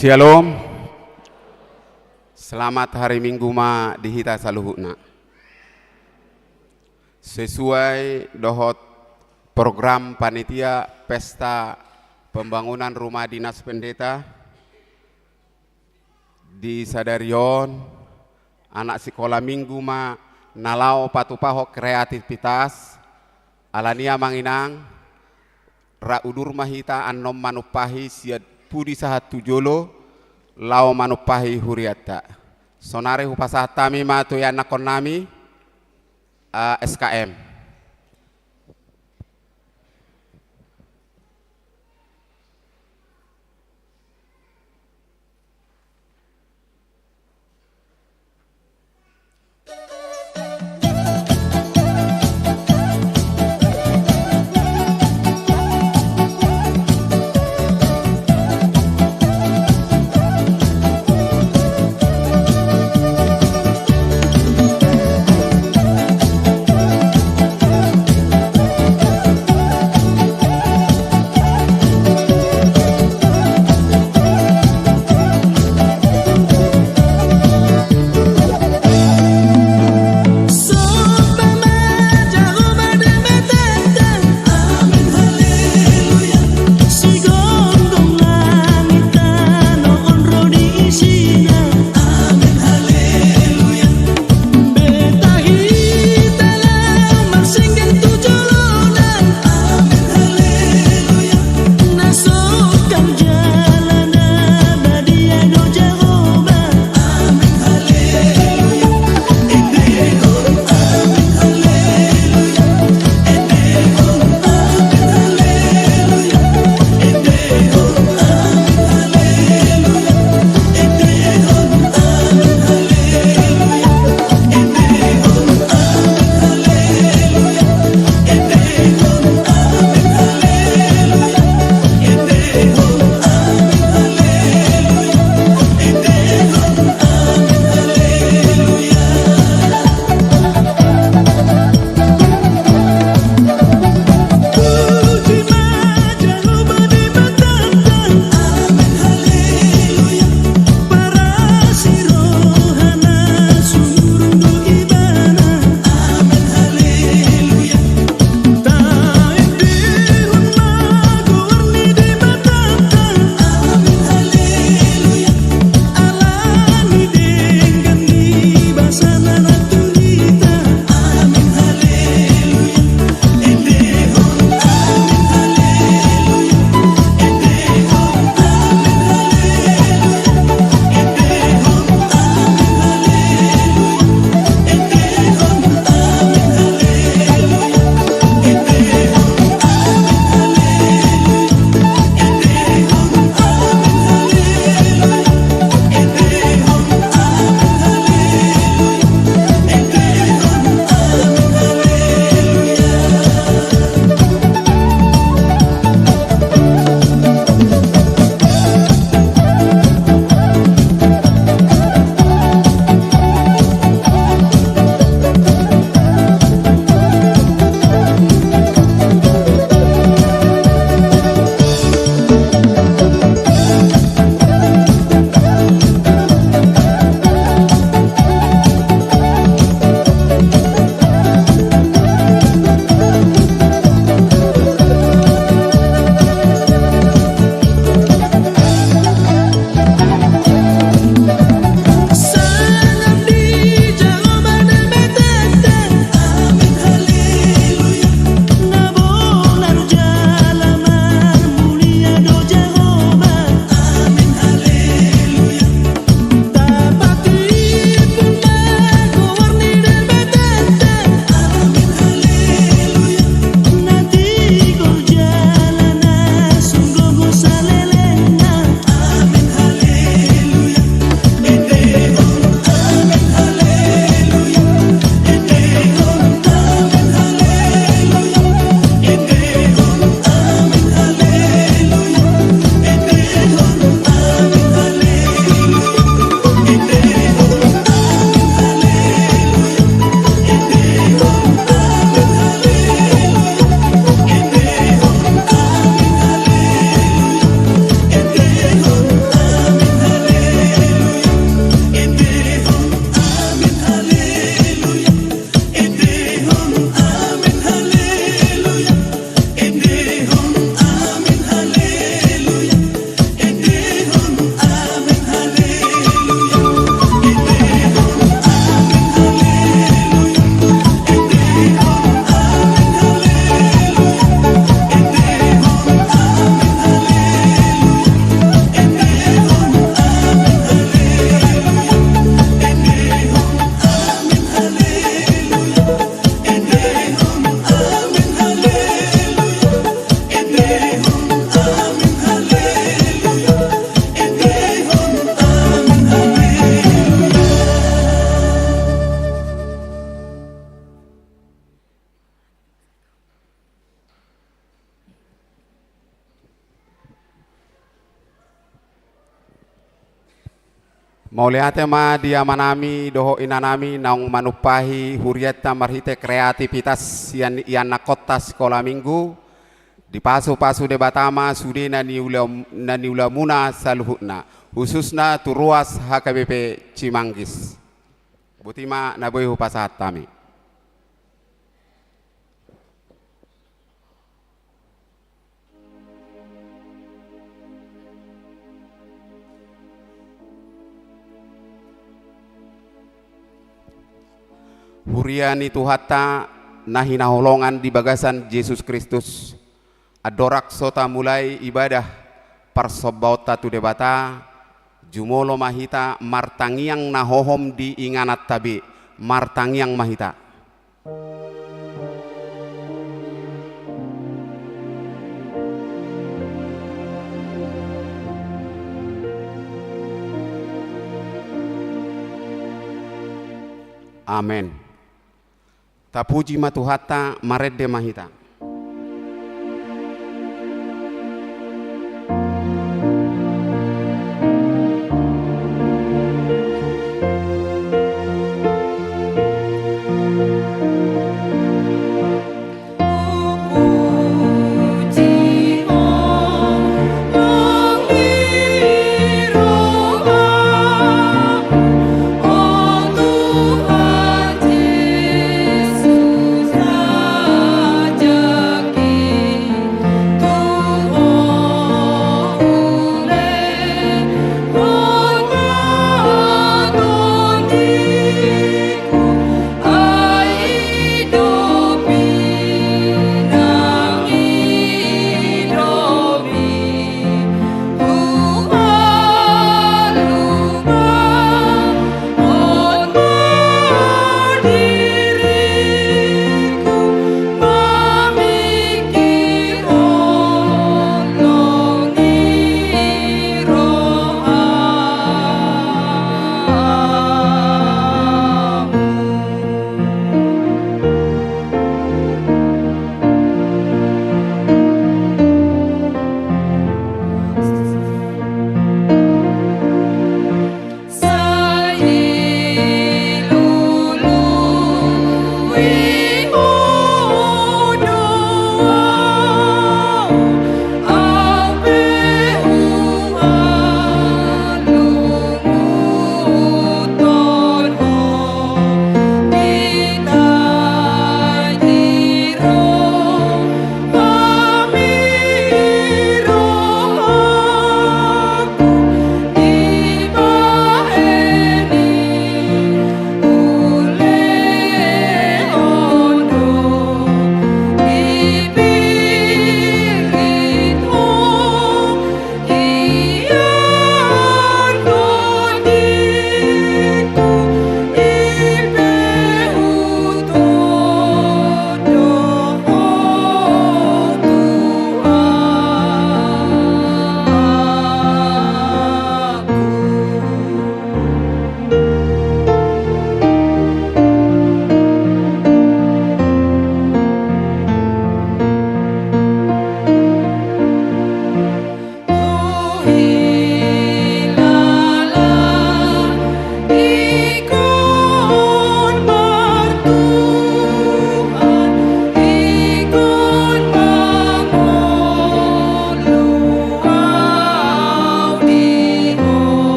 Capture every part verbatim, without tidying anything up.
Syalom. Selamat hari Minggu ma di hita saluhutna. Sesuai dohot program panitia pesta pembangunan rumah dinas pendeta, di sadari on anak sikola Minggu ma na laho patupahon kreativitas. Alani i, amang inang, rap udur ma hita annon manumpahi sian pudi sahat tu jolo, laho manumpahi hurianta. Sonari hupasahat hami ma tu ianakkonnami, eh, S K M. Mauliate ma di amanami dohot inanami naung manumpahi hurianta marhite kreativitas sian ianakhonta sikola minggu, dipasupasu Debata ma sude na niula-, na niulamuna saluhutna, khususna tu ruas H K B P Cimanggis. Boti ma na boi hupasahat hami. Huria ni Tuhanta na hinaholongan di bagasan Jesus Kristus, andorang so tamulai ibadah parsombaonta tu Debata, jumolo ma hita martangiang na hohom di ingananta be, martangiang ma hita. Amen. Tapuji ma Tuhanta, marende ma hita.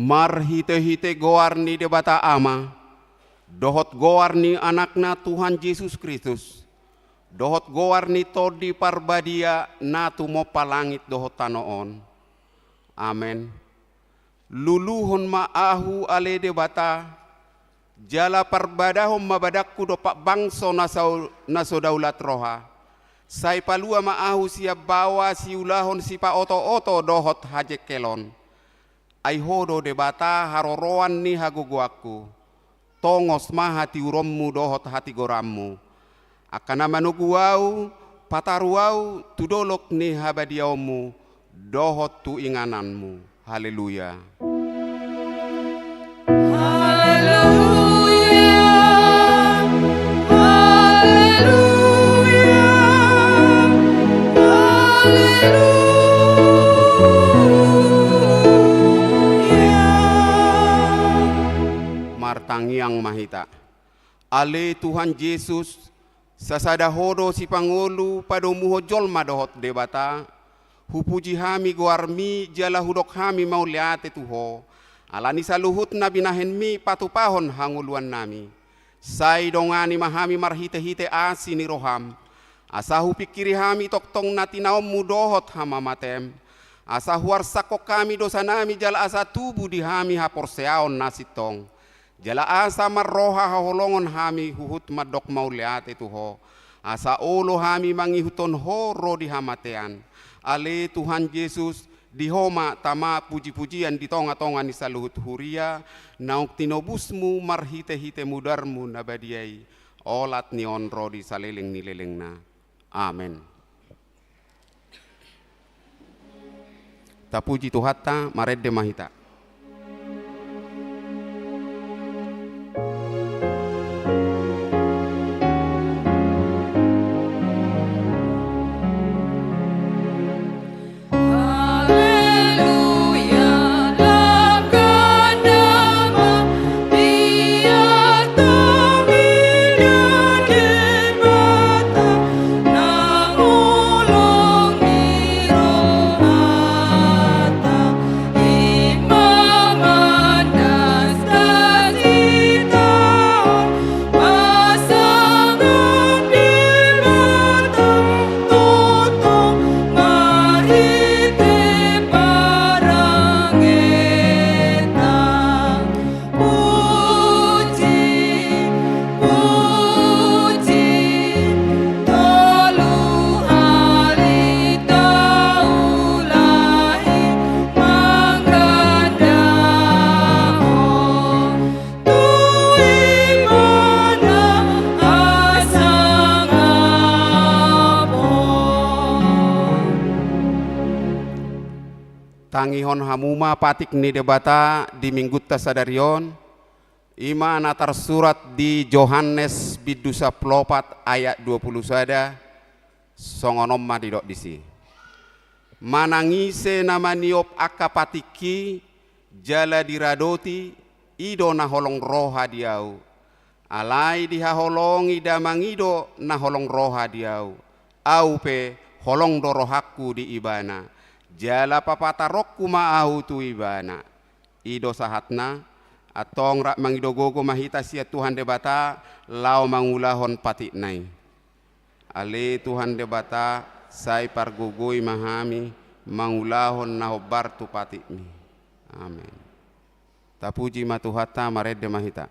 Marhitehite goar ni Debata Ama, dohot goar ni Anakna Tuhan Jesus Kristus, dohot goar ni Tondi Parbadia na tumompa langit dohot tano on. Amen. Luluhon ma ahu ale Debata, jala parbadahon ma badangku dompak bangso na sau-, na so daulat roha. Sai palua ma ahu sian baoa siulahon sipaotooto dohot hajengkelon. Ai Ho do Debata haroroan ni hagogoanku. Tongos ma hatiuronmu dohot hatigoranmu. Angka na manogu ahu, pataru ahu tu dolok ni habadiaonmu dohot tu ingananmu. Haleluya. Haleluya. Haleluya. Haleluya. Martangiang ma hita. Ale Tuhan Jesus, sasada Ho do sipangolu padomuhon jolma dohot Debata. Hupuji hami goarmi jala hudok hami mauliate tu Ho, ala ni saluhut na binahenmi patupahon hangoluannami. Sai dongani ma hami marhitehite asi ni roham, asa hupingkiri hami tongtong na tinaonmu dohot hamamatem, asa huarsakhon hami dosanami jala asa tubu di hami haporseaon na sintong. Jala asa marroha haholongon hami huhut mandok mauliate tu Ho, asa olo hami mangihuthon Ho ro di hamatean. Ale Tuhan Jesus, di Ho ma tama pujipujian di tongatonga ni saluhut huria, naung tinobusmu marhitehite mudarmu na badia i, olat ni on ro di saleleng ni lelengna. Amen. Tapuji Tuhanta, marende ma hita. Tangihon hamu ma patik ni Debata di Minggunta sadari on, i ma na tarsurat di Johannes bindu sampulu opat ayat dua pulu sada, songon on ma didok disi. Manang ise na maniop angka patikki, jala diradoti, i do na holong roha di ahu. Alai dihaholongi Damang i do na holong roha di ahu. Ahu pe holong do rohangku di ibana. Jala papataronku ma ahu tu ibana. I do sahatna, antong rap mangido gogo ma hita sian Tuhan Debata, laho mangulahon patikna i. Ale Tuhan Debata, sai pargogoi ma hami, mangulahon na hombar tu patikmi. Amen. Tapuji ma Tuhanta, marende ma hita.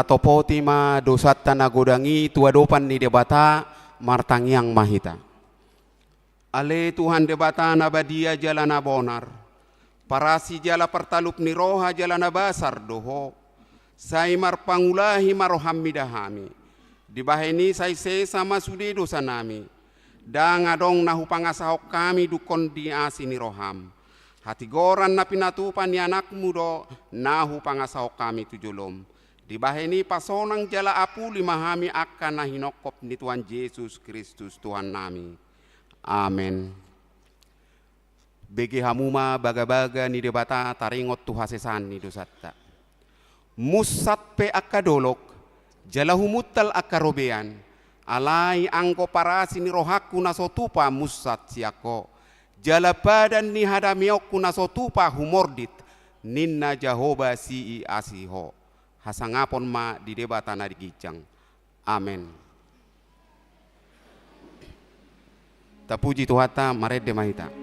topoti ma dosanta na godang i tu adopan ni Debata, martangiang ma hita. Ale Tuhan Debata na badia jala na bonar, parasi jala partalup ni roha jala na basar do Ho. Sai marpangulahi ma roham mida hami. Dibahen i sai sesa ma sude dosanami. Ndang adong na hupangasahon hami dungkon ni asi ni roham. Hatigoran na pinatupa ni anakmu do na hupangasahon hami tu jolom. Dibahen i pasonang jala apuli ma hami angka na hinongkop ni Tuhan Jesus Kristus Tuhannami. Amen. Bege hamu ma bagabaga ni Debata taringot tu hasesaan ni dosanta. Munsat pe angka dolok, jala humuntal angka robean, alai anggo parasi ni rohangku na so tupa munsat sian Ho, jala padan ni hadameonku na so tupa humordit, ninna Jahowa siiasi Ho. Hasangapon ma di Debata na ginjang. Amen. Tapuji Tuhanta, marende ma hita.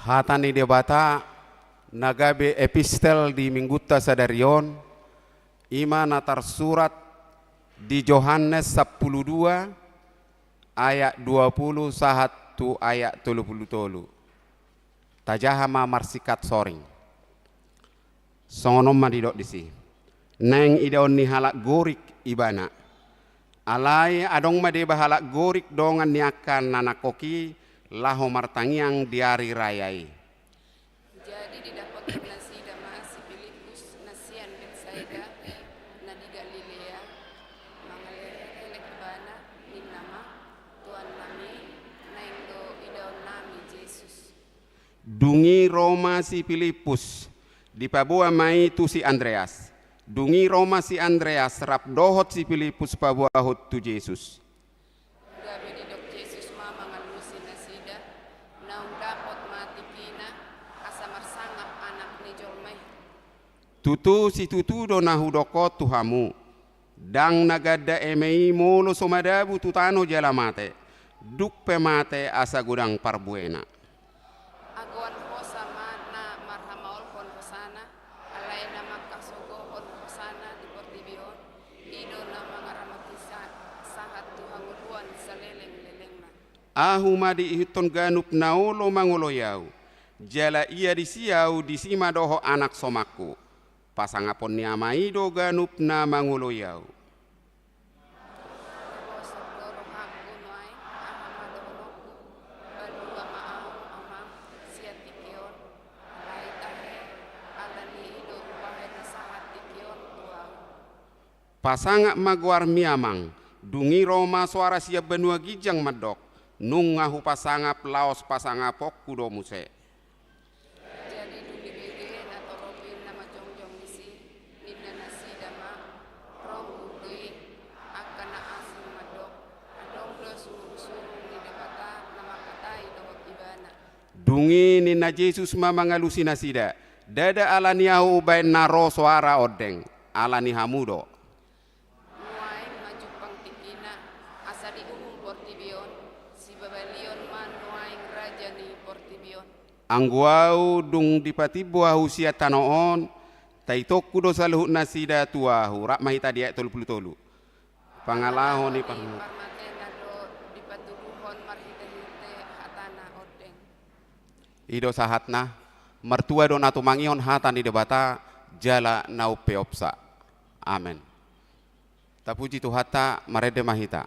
Hata ni Debata na gabe epistel di Minggunta sadari on, i ma na tarsurat di Johannes sampulu dua ayat dua pulu sahat tu ayat tolu pulu tolu. Tajaha ma marsingkat soring. Songon on ma didok disi. Naeng idaon ni halak Gorik Ibana. Alai adong ma deba halak Gorik dongan ni angka na nangkok i laho martangiang di ari raya i. Jadi didapothon nasida ma si Pilippus na sian Betsaida na di Galilea, mangalehon-elehon ibana, ninna ma: Tuhannami, naeng do idaonnami Jesus. Dung i ro ma si Pilippus, dipaboa ma i tu si Andreas. Dung i ro ma si Andreas rap dohot si Pilippus paboahon tu Jesus. Gabe didok Jesus ma mangalusi nasida: Naung dapot ma tingkina, asa marsangap Anak ni jolma i. Tutu situtu do na hudok on tu hamu: Ndang na ganda eme i molo so madabu tu tano jala mate, dung pe mate asa godang parbuena. Agoan hosa ma na marhamaolhon hosana, alai na mangkasogohon hosana di portibi on, i do na mangaramoti sa-, sahat tu hangoluan saleleng-lelengna. Ahu ma diihuthon ganup na olo mangoloi ahu, jala ia disi ahu, disi ma dohot anak somangku. Pasangapon ni Ama i do ganup na mangoloi ahu. Tarbosan do rohangku nuaeng, aha ma dohononku? Palua ma ahu, Amang, sian tingki on. Alai tahe, ala ni i do hubahen na sahat tingki on tu ahu. Pasangap ma goarmi, Amang. Dung i ro ma soara sian banua ginjang mandok: Nunga hupasangap, laos pasangaponku do muse. Jadi dung dibege natorop i na manjongjong disi, ninna nasida ma: Ronggur do i. Angka na asing mandok: Adong do surung-surung ni Debata na mangkatai dohot ibana. Dung i ninna Jesus ma mangalusi nasida: Ndada ala ni ahu hubahen na ro soara ondeng, ala ni hamu do. Nuaeng ma jumpang tingkina, asa diuhum portibi on, sibabalion ma nuaeng raja ni portibi on. Anggo ahu dung dipatimbo ahu sian tano on, Taitongku do saluhut nasida tu ahu, rap ma hita di ayat tolu pulu tolu. Pangalaho ni parmate- parmatena do dipatuduhon marhite-hite hatana ondeng. I do sahatna, martua do na tumangihon hata ni Debata, jala na umpeopsa. Amen. Tapuji Tuhanta, marende ma hita.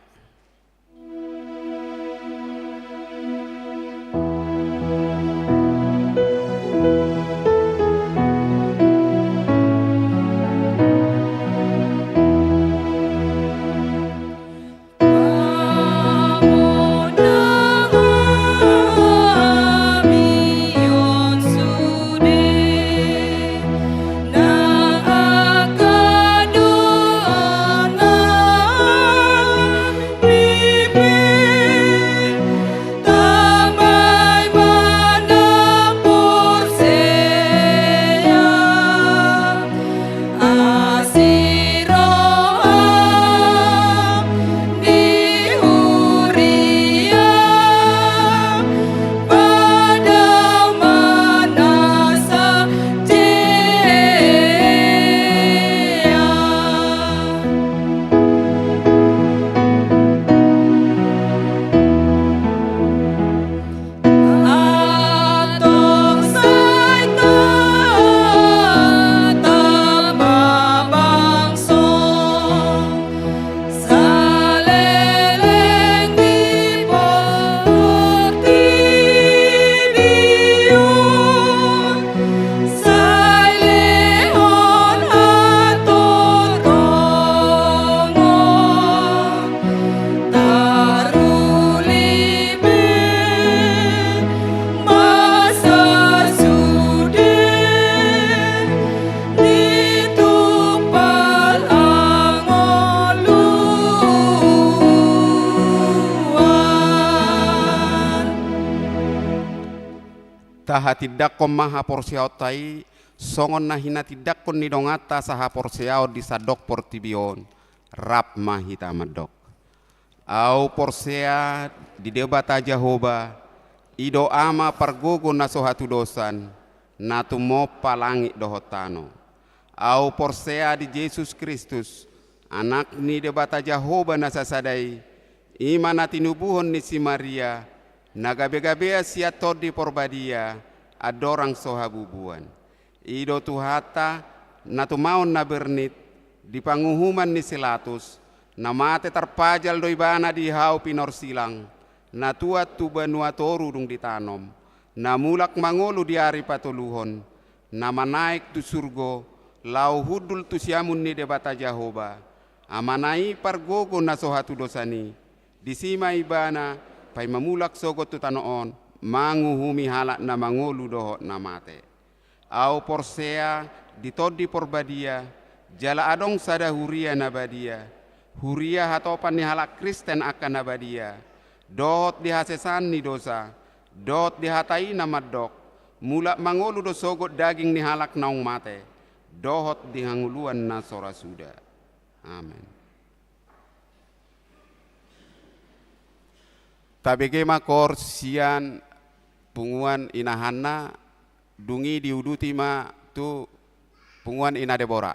Tahatindangkon ma haporseaonta i, songon na hinatindangkon ni donganta sahaporseaon di sandok portibi on, rap ma hita mandok. Ahu porsea di Debata Jahowa, i do Ama pargogo na so hatudosan, na tumompa langit dohot tano. Ahu porsea di Jesus Kristus, Anak ni Debata Jahowa na sasada i, i ma na tinubuhon ni si Maria, na gabe-gabean sian Tondi Porbadia, andorang so habubuan. I do Tuhanta, na tumaon na bernit, di panguhuman ni si Latus, na mate tarpajal do ibana di hau pinorsilang, na tuat tu banua toru dung ditanom, na mulak mangolu di ari patoluhon, na manaek tu surgo, laho hundul tu siamun ni Debata Jahowa, Amana i pargogo na so hatudosan i, disi ma ibana, paima mulak sogot tu tano on, manguhumi halak na mangolu dohot na mate. Ahu porsea di Tondi Porbadia, jala adong sada huria na badia, huria hatopan ni halak Kristen angka na badia, dohot di hasesaan ni dosa, dohot di hata i na mandok, mulak mangolu do sogot daging ni halak naung mate, dohot di hangoluan na so ra suda. Amen. Tabege ma kor sian punguan Ina Hanna, dung i diuduti ma tu punguan Ina Debora.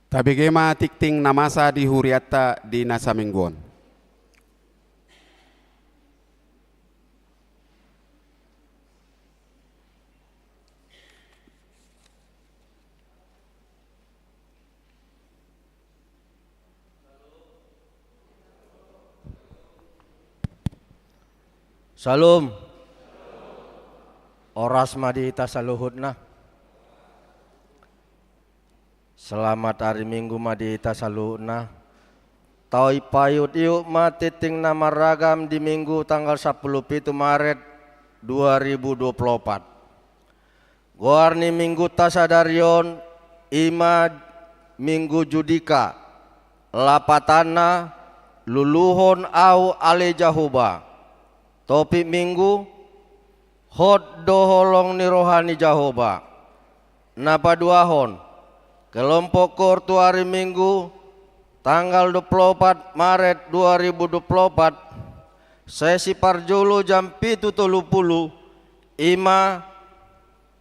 Tabege ma tingting na masa di hurianta di na saminggu on. Syalom. Horas ma di hita saluhutna. Selamat hari Minggu ma di hita saluhutna. Taipaihuthut ma tingting na marragam di Minggu tanggal sampulu pitu Maret dua ribu dua pulu opat. Goar ni Minggunta sadari on i ma Minggu Judika, lapatanna luluhon ahu ale Jahowa. Topik Minggu: Hot do holong ni roha ni Jahowa. Na paduahon, kelompok koor tu ari Minggu tanggal dua pulu opat Maret dua ribu dua pulu opat, sesi parjolo jam pitu tolu pulu, i ma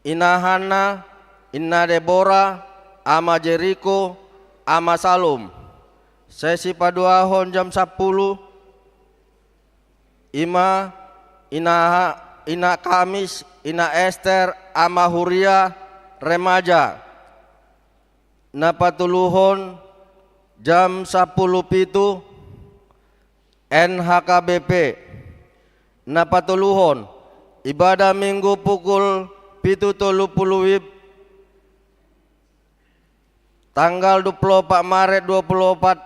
Ina Hanna, Ina Debora, Ama Jeriko, Ama Salom. Sesi paduahon jam sampulu, i ma Ina, Ina Kamis, Ina Ester, Ama Huria, remaja. Na patoluhon jam sampulu pitu, N H K B P. Na patoluhon, ibadah Minggu pukul pitu tolu pulu WIB, tanggal dua pulu opat Maret dua pulu opat,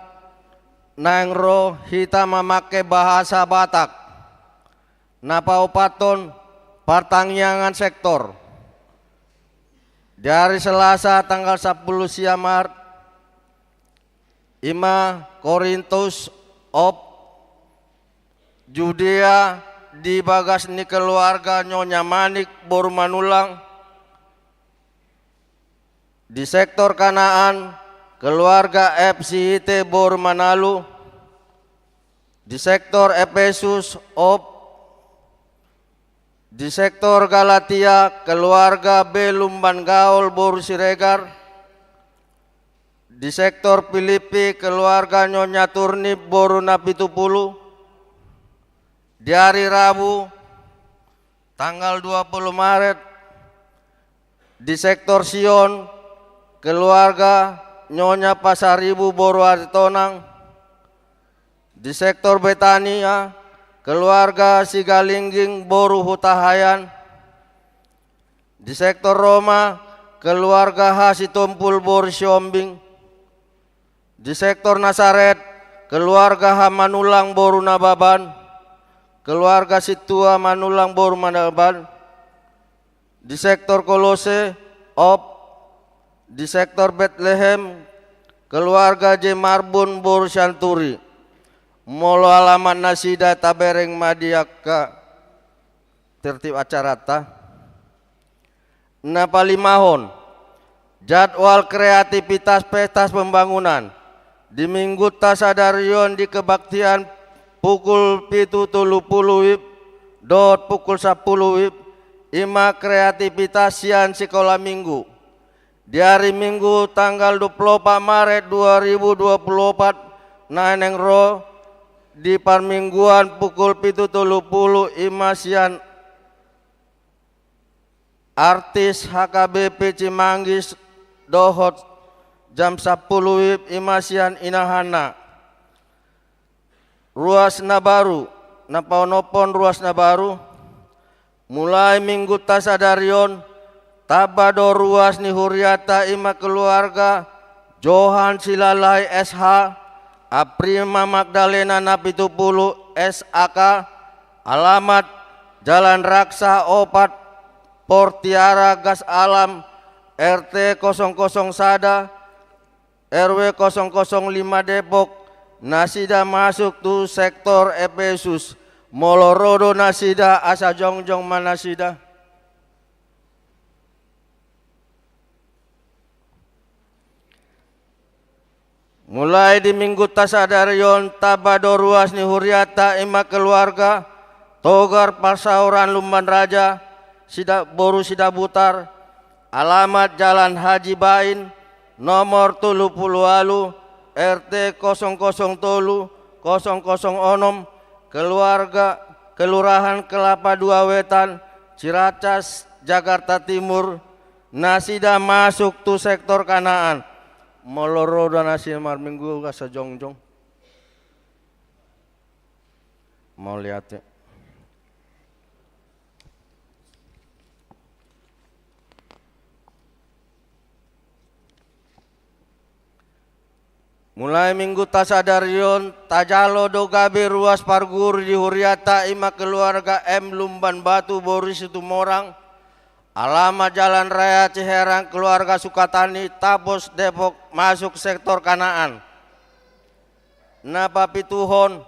naeng ro hita mamangke bahasa Batak. Na paopathon, partangiangan sektor. Di ari Selasa tanggal sampulu sia Maret, i ma Korintus of Judea di bagas ni keluarga Nyonya Manik boru Manullang, di sektor Kanaan keluarga F C I T boru Manalu, di sektor Efesus of Di sektor Galatia, keluarga B Lumban Gaol boru Siregar. Di sektor Pilippi, keluarga Nyonya Turnip boru Napitupulu. Di ari Rabu, tanggal dua pulu Maret, di sektor Sion, keluarga Nyonya Pasaribu boru Aritonang. Di sektor Betania, keluarga Sigalingging boru Hutahaean. Di sektor Roma, keluarga H Sitompul boru Siombing. Di sektor Nasaret, keluarga H Manullang boru Nababan. Keluarga Sintua Manullang boru Nababan. Di sektor Kolose, of, di sektor Betlehem, keluarga J Marbun boru Sianturi. Molo alamat nasida tabereng ma di angka tertib acaranta. Na palimahon, jadwal kreativitas pentas pembangunan di Minggunta sadari on di kebaktian pukul pitu tolu pulu WIB dohot pukul sampulu WIB, i ma kreativitas sian Sikola Minggu. Di ari Minggu tanggal dua pulu opat Maret dua ribu dua pulu opat, naeng ro di parmingguan pukul pitu tolu pulu, i ma sian artis H K B P Cimanggis dohot jam sampulu WIB, i ma sian Ina Hanna. Ruas na baru, na paonomhon ruas na baru. Mulai Minggunta sadari on, tamba do ruas ni hurianta, i ma keluarga Johan Silalahi S H, Aprima Magdalena Napitupulu S A K, alamat Jalan Raksa opat, Portiara Gas Alam, R T kosong kosong sada, R W kosong kosong lima Depok, nasida masuk tu sektor Efesus. Molo ro do nasida, asa jongjong ma nasida. Mulai di Minggunta sadari on, tamba do ruas ni hurianta, i ma keluarga Togar Parsaoran Lumban Raja, Sida-, boru Sidabutar, alamat Jalan Haji Bain, nomor tolu pulu ualu, R T kosong kosong tolu, kosong kosong onom, keluarga, Kelurahan Kelapa Dua Wetan, Ciracas, Jakarta Timur, nasida masuk tu sektor Kanaan. Molo ro do nasida marminggu asa jongjong. Mauliate. Mulai minggunta sadari on, tajalo do gabe ruas parguru di hurianta, i ma keluarga M Lumban Batu, boru Situmorang, alamat Jalan Raya Ciherang, keluarga Sukatani, Tapos, Depok, masuk sektor Kanaan. Na papituhon,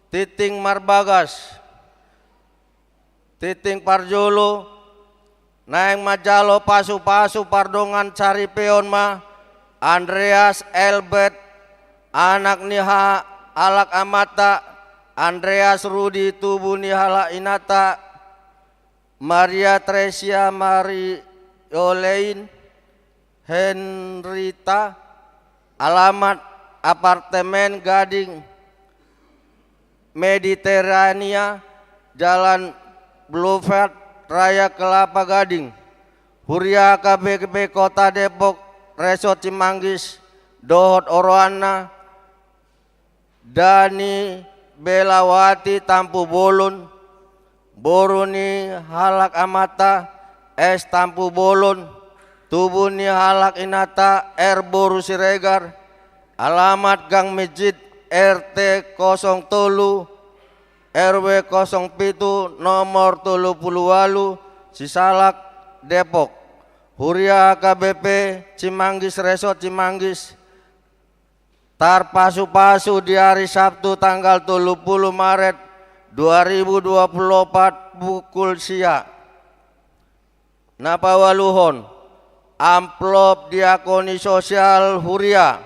Tinting Marbagas, Tinting parjolo, naeng manjalo pasupasu pardongan saripeon ma, Andreas Elbert, anak ni ha-, halak amanta, Andreas Rudi, tubu ni halak inanta, Maria Tresia Mariolein, Henrietta, alamat apartemen Gading Mediterania, Jalan Boulevard Raya Kelapa Gading, huria H K B P Kota Depok, Resort Cimanggis, dohot oroanna, Dani Belawati Tampubolon, boru ni halak amanta S Tampubolon, tubu ni halak inanta R boru Siregar, alamat Gang Masjid, R T kosong tolu, R W kosong pitu, nomor tolu pulu ualu, Sisalak, Depok. Huria H K B P Cimanggis, Resort Cimanggis, tarpasupasu di ari Sabtu tanggal tolu pulu Maret dua ribu dua pulu opat pukul sia. Na paualuhon, amplop diakoni sosial huria.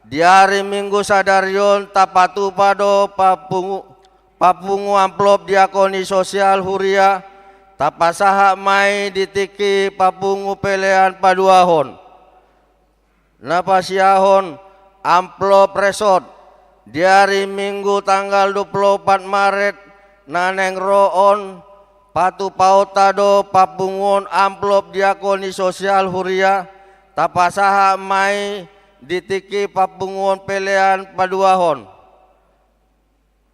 Di ari Minggu sadari on tapatupa do papungu, papungu amplop diakoni sosial huria, tapasahat ma i di tingki papungu pelean paduahon. Na pasiahon amplop resort, di ari Minggu tanggal dua pulu opat Maret na naeng ro on, patupaonta do papunguon amplop diakoni sosial huria, tapasahat ma i di tingki papunguon pelean paduahon.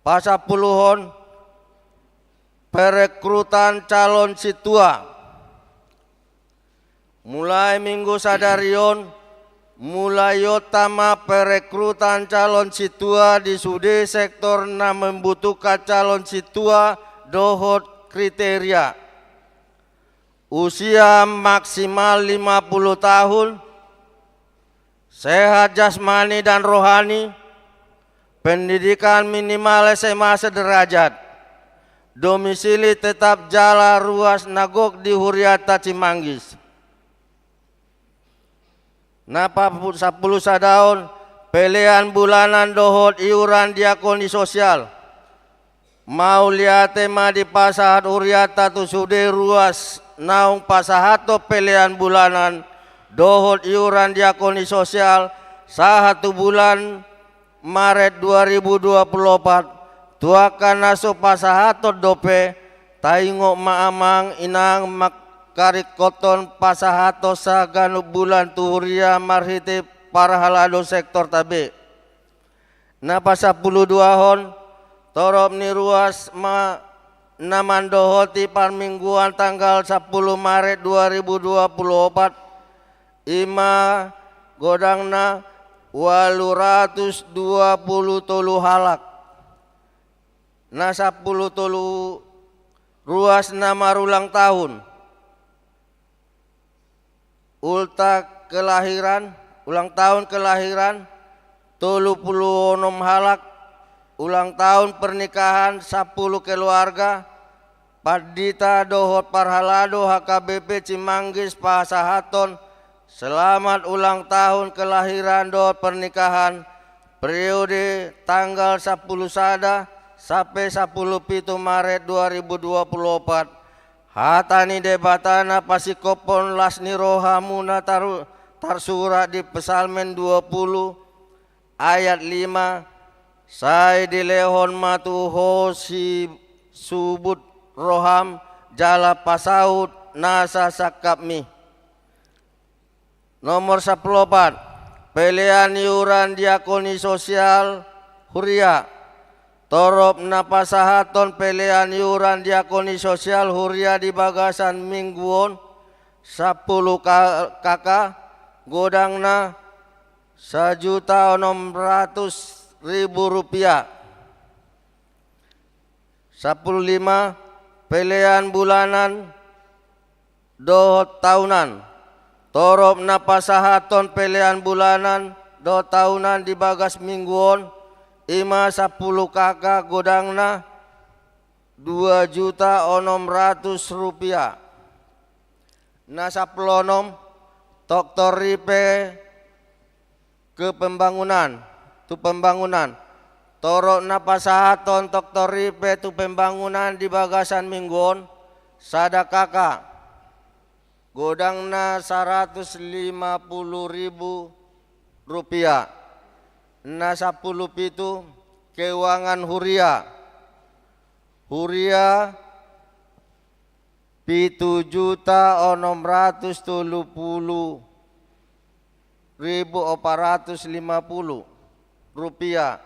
Pasampuluhon, perekrutan calon sintua. Mulai Minggu sadari on, mulaionta ma perekrutan calon sintua di sude sektor na membutuhkan calon sintua dohot kriteria. Usia maksimal lima puluh tahun, sehat jasmani dan rohani, pendidikan minimal S M A sederajat, domisili tetap jala ruas na gok di hurianta Cimanggis. Na pasampulu sadaon, pelean bulanan dohot iuran diakoni sosial. Mauliate ma dipasahat hurianta tu sude ruas naung pasahathon pelean bulanan dohot iuran diakoni sosial sahat tu bulan Maret dua ribu dua pulu opat, tu angka na so pasahathon dope, taingot ma amang inang mangkaringkothon pasahathon saganup bulan tu huria marhite parhalado sektorta be. Na pasampulu duahon, torop ni ruas ma na mandohoti parmingguan tanggal sampulu Maret dua ribu dua pulu opat, i ma godangna ualu ratus dua pulu tolu halak. Na sampulu tolu ruas na marulang tahun. Ulta kelahiran, ulang tahun kelahiran, tolu pulu onom halak, ulang tahun pernikahan, sampulu keluarga, pandita dohot parhalado H K B P Cimanggis pasahathon selamat ulang tahun kelahiran dohot pernikahan, periode tanggal sampulu sada sampe sampulu pitu Maret dua ribu dua pulu opat, Hata ni Debata na pasingkophon las ni rohamuna taru-, tarsurat di Psalmen dua puluh ayat lima, sai dilehon ma tu ho sisubut roham jala pasaut nasa sangkapmi. Nomor sampulu opat, pelean iuran diakoni sosial huria. Torop na pasahathon pelean iuran diakoni sosial huria di bagasan minggu on, sampulu K K, godangna sajuta onom ratus ribu rupiah. Sampulu lima, pelean bulanan dohot taunan. Torop na pasahathon pelean bulanan dohot taunan di bagas minggu on, i ma sampulu K K, godangna dua juta onom ratus rupiah. Na sampulu onom, toktor ripe ke pembangunan, tu pembangunan. Torop na pasahathon toktor ripe tu pembangunan di bagasan minggu on, sada K K, godangna saratus lima pulu ribu rupiah. Na sampulu pitu, keuangan huria. Huria pitu juta onom ratus tolu pulu ribu opat ratus lima pulu rupiah.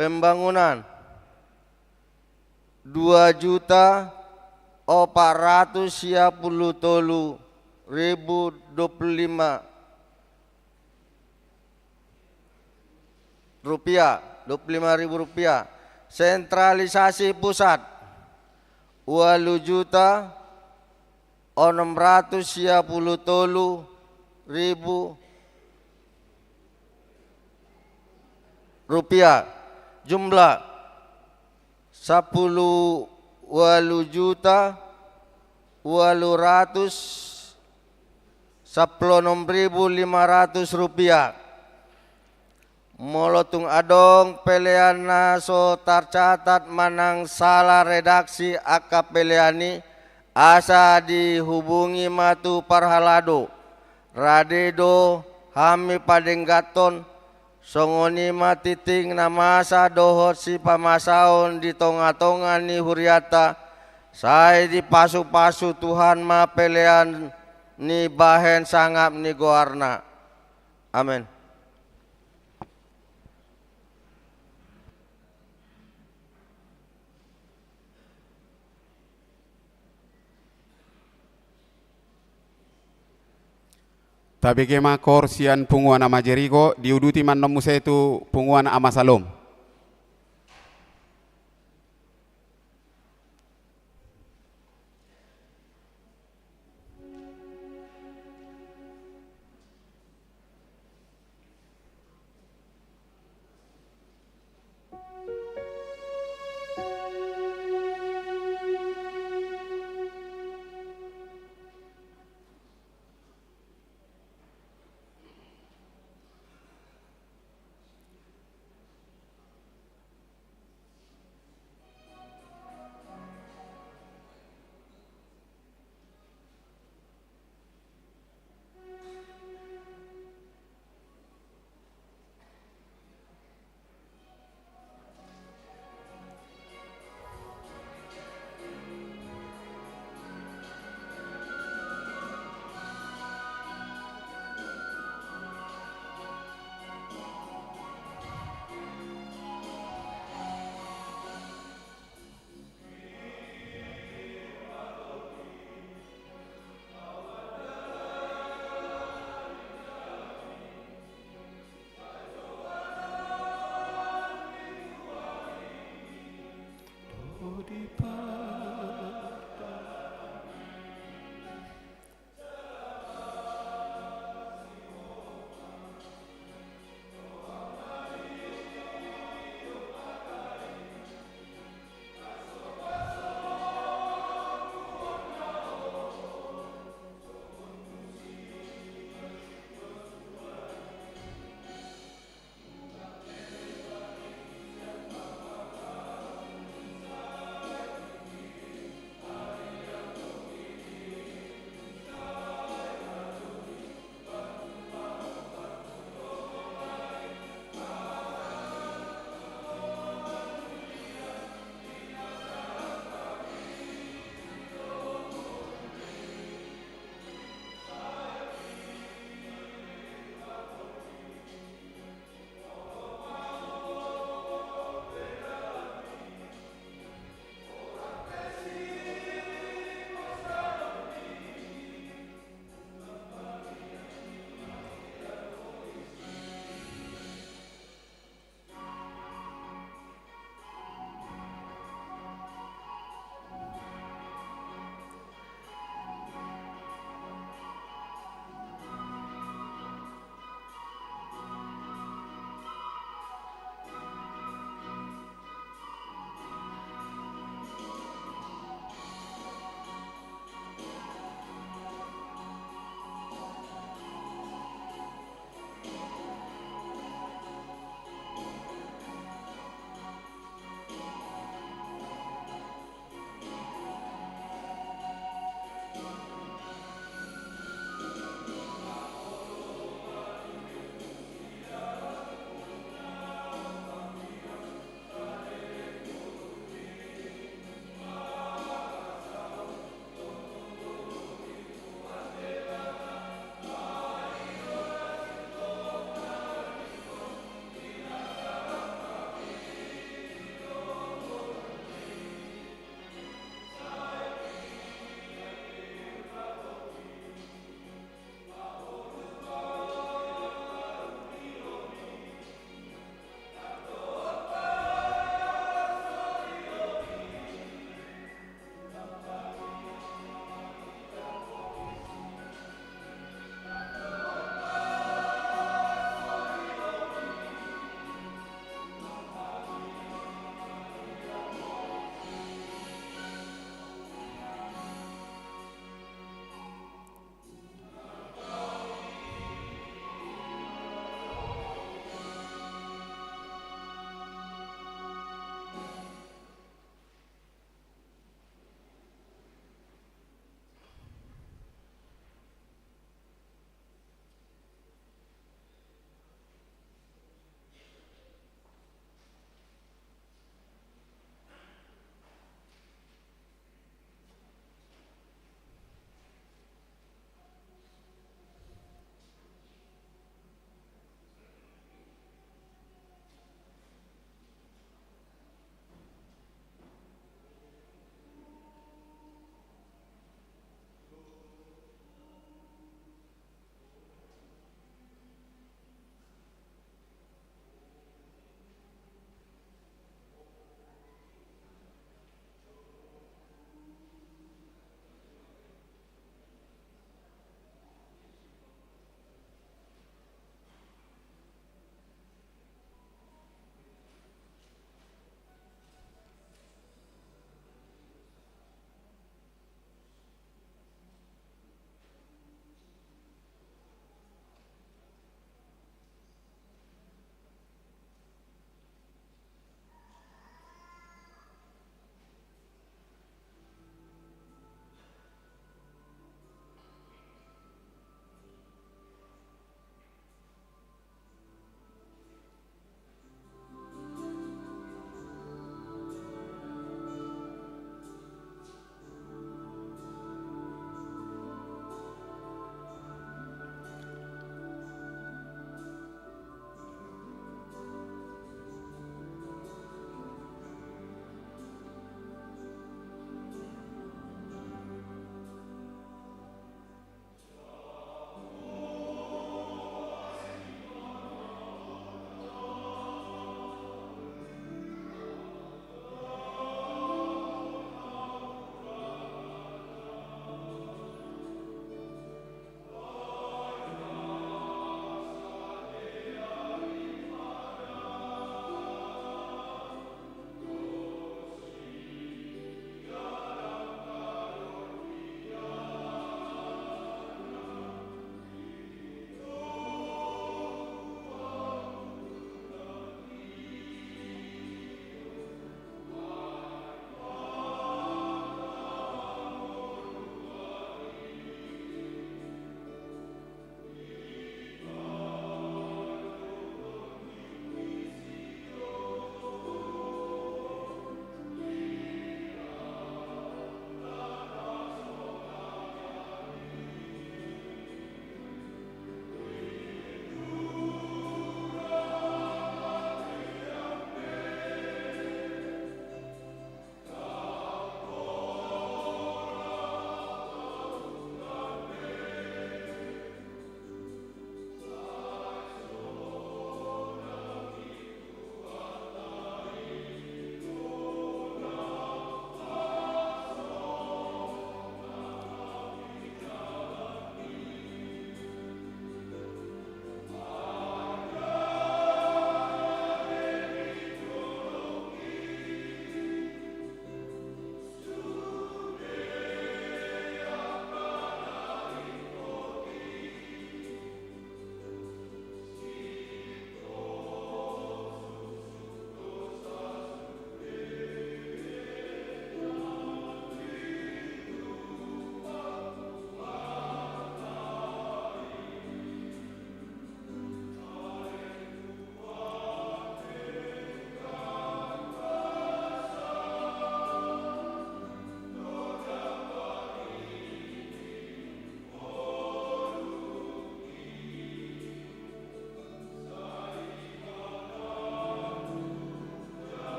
Pembangunan, dua juta opat ratus sia pulu tolu ribu dua pulu lima rupiah, dua pulu lima ribu rupiah. Sentralisasi pusat, ualu juta onom ratus sia pulu tolu ribu rupiah. Jumlah, sampulu ualu juta ualu ratus sampulu onom ribu lima ratus rupiah. Molo tung adong pelean na so tarcatat manang sala redaksi angka pelean i, asa dihubungi ma tu parhalado. Rade do hami padengganhon, songon i ma tingting na masa dohot sipamasaon di tongatonga ni hurianta, sai dipasupasu Tuhan ma pelean ni bahen sangap ni goarna. Amen. Tabege ma koor sian punguan Ama Jeriko, diuduti ma annon muse tu punguan Ama Salom.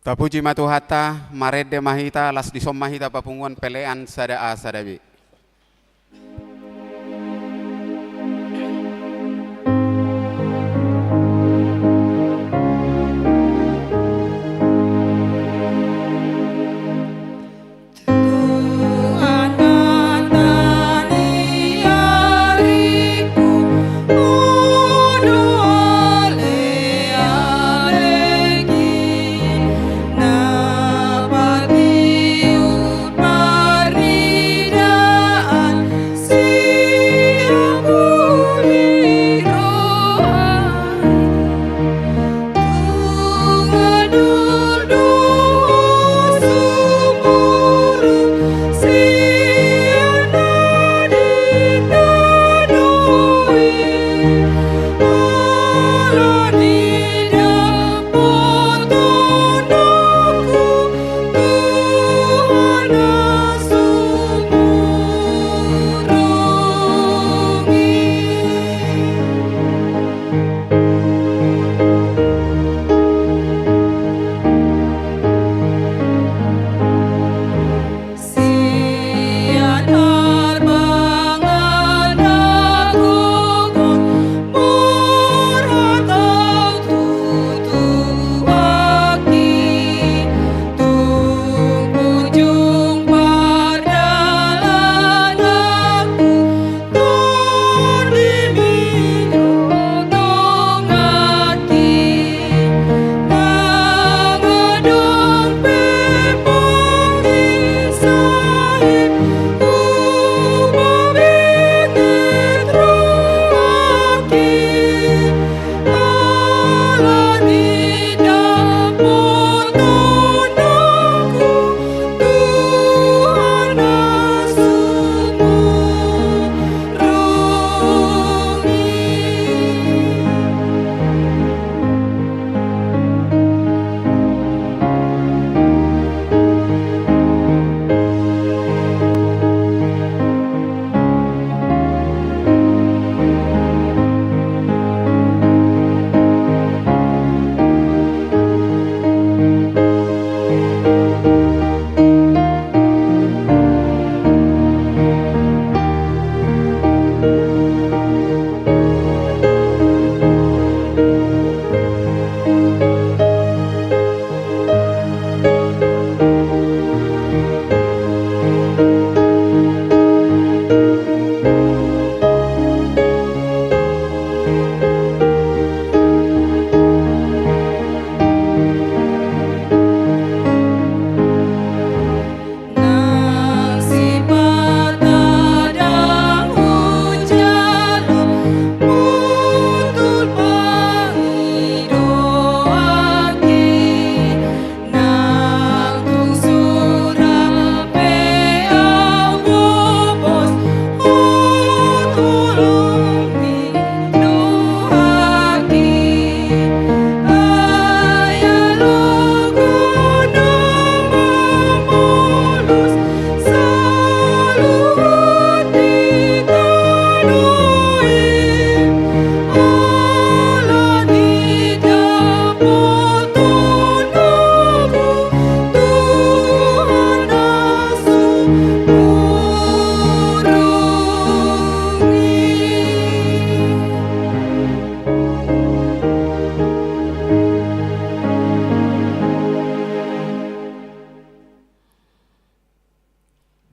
Tapuji ma Tuhanta, marende ma hita, las dison ma hita papunguan pelean sada A sada B.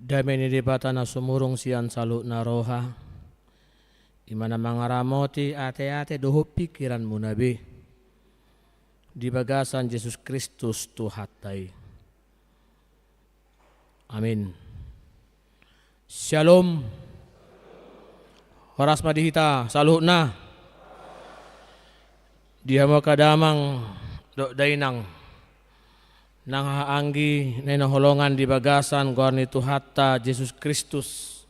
Dame ni Debata na sumurung sian saluhutna roha, i ma na mangaramoti ateate dohot pingkiranmuna be di bagasan Jesus Kristus Tuhanta i. Amin. Syalom. Horas ma di hita saluhutna. Di hamu angka damang dohot dainang nang hahaanggi na hinaholongan di bagasan goar ni Tuhanta Jesus Kristus.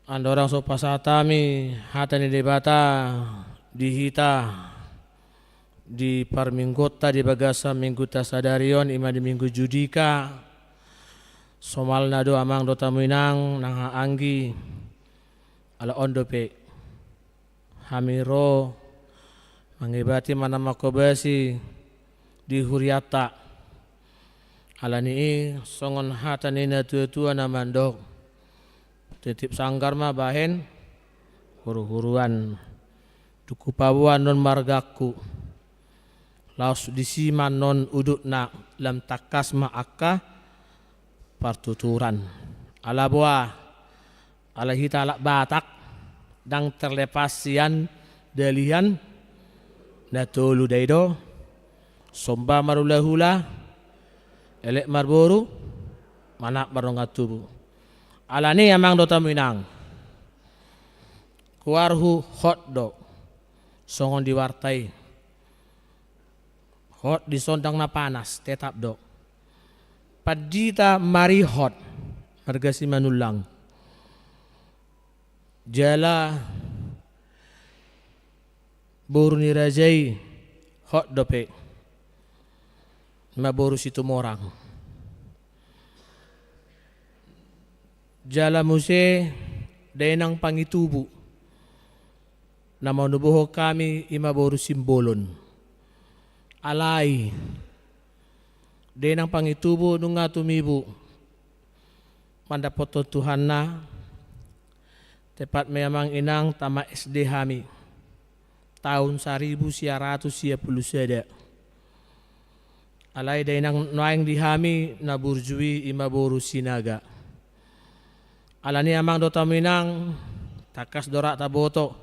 Andorang so pasahat hami hata ni Debata di hita di parmingguonta di bagasan mingguta sadari on, i ma di Minggu Judika, somalna do amang dohot hamu inang nang hahaanggi, ala on dope hami ro mangibati manang manghobasi di hurianta. Alani i songon hata ni na tua-tua na mandok, titip sanggar ma bahen huru-huruan. Tung hupaboa annon margangku, laos disi ma annon udutna, lam tangkas ma angka partuturan. Ala boha, ala hita halak Batak, ndang terlepas sian dalihan na tolu, da i do, somba marhula-hula, elek marboru, manat mardongan tubu. Alani i amang dohot hamu inang, goarhu hot do, songon di warta i. Hot dison ndang na panas, tetap do. Pandita marihot, marga Simanullang. Jala boru ni raja i hot dope, ima boru Situmorang. Jala muse dainang Pangitubu, na manubuhon hami, ima boru Simbolon. Alai dainang Pangitubu nunga tumibu, mandapothon Tuhanna. Tepat ma i amang inang, tamat S D hami taon saribu sia ratus sia pulu sada. Alai dainang nuaeng di hami na burju i, ima boru Sinaga. Alani i amang dohot hamu inang, tangkas do rap taboto,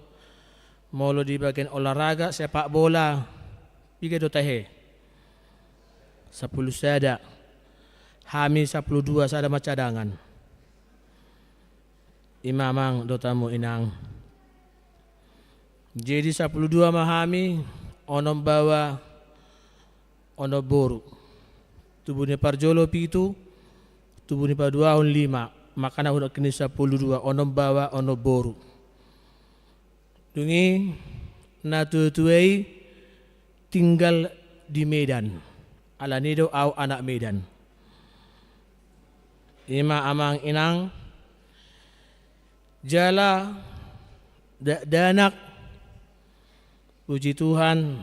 molo di bagian olahraga sepak bola, piga do tahe? Sampulu sada. Hami sampulu dua, sada ma cadangan. Ima amang dohot hamu inang. Jadi sampulu dua ma hami, onom baoa, onom boru. Tubu ni parjolo pitu, tubu ni paduahon lima. Makana hudok ni sampulu dua, onom baoa, onom boru. Dung i na tua-tua i tinggal di Medan. Alani do au anak Medan. Ima amang inang, jala dakdanak, puji Tuhan,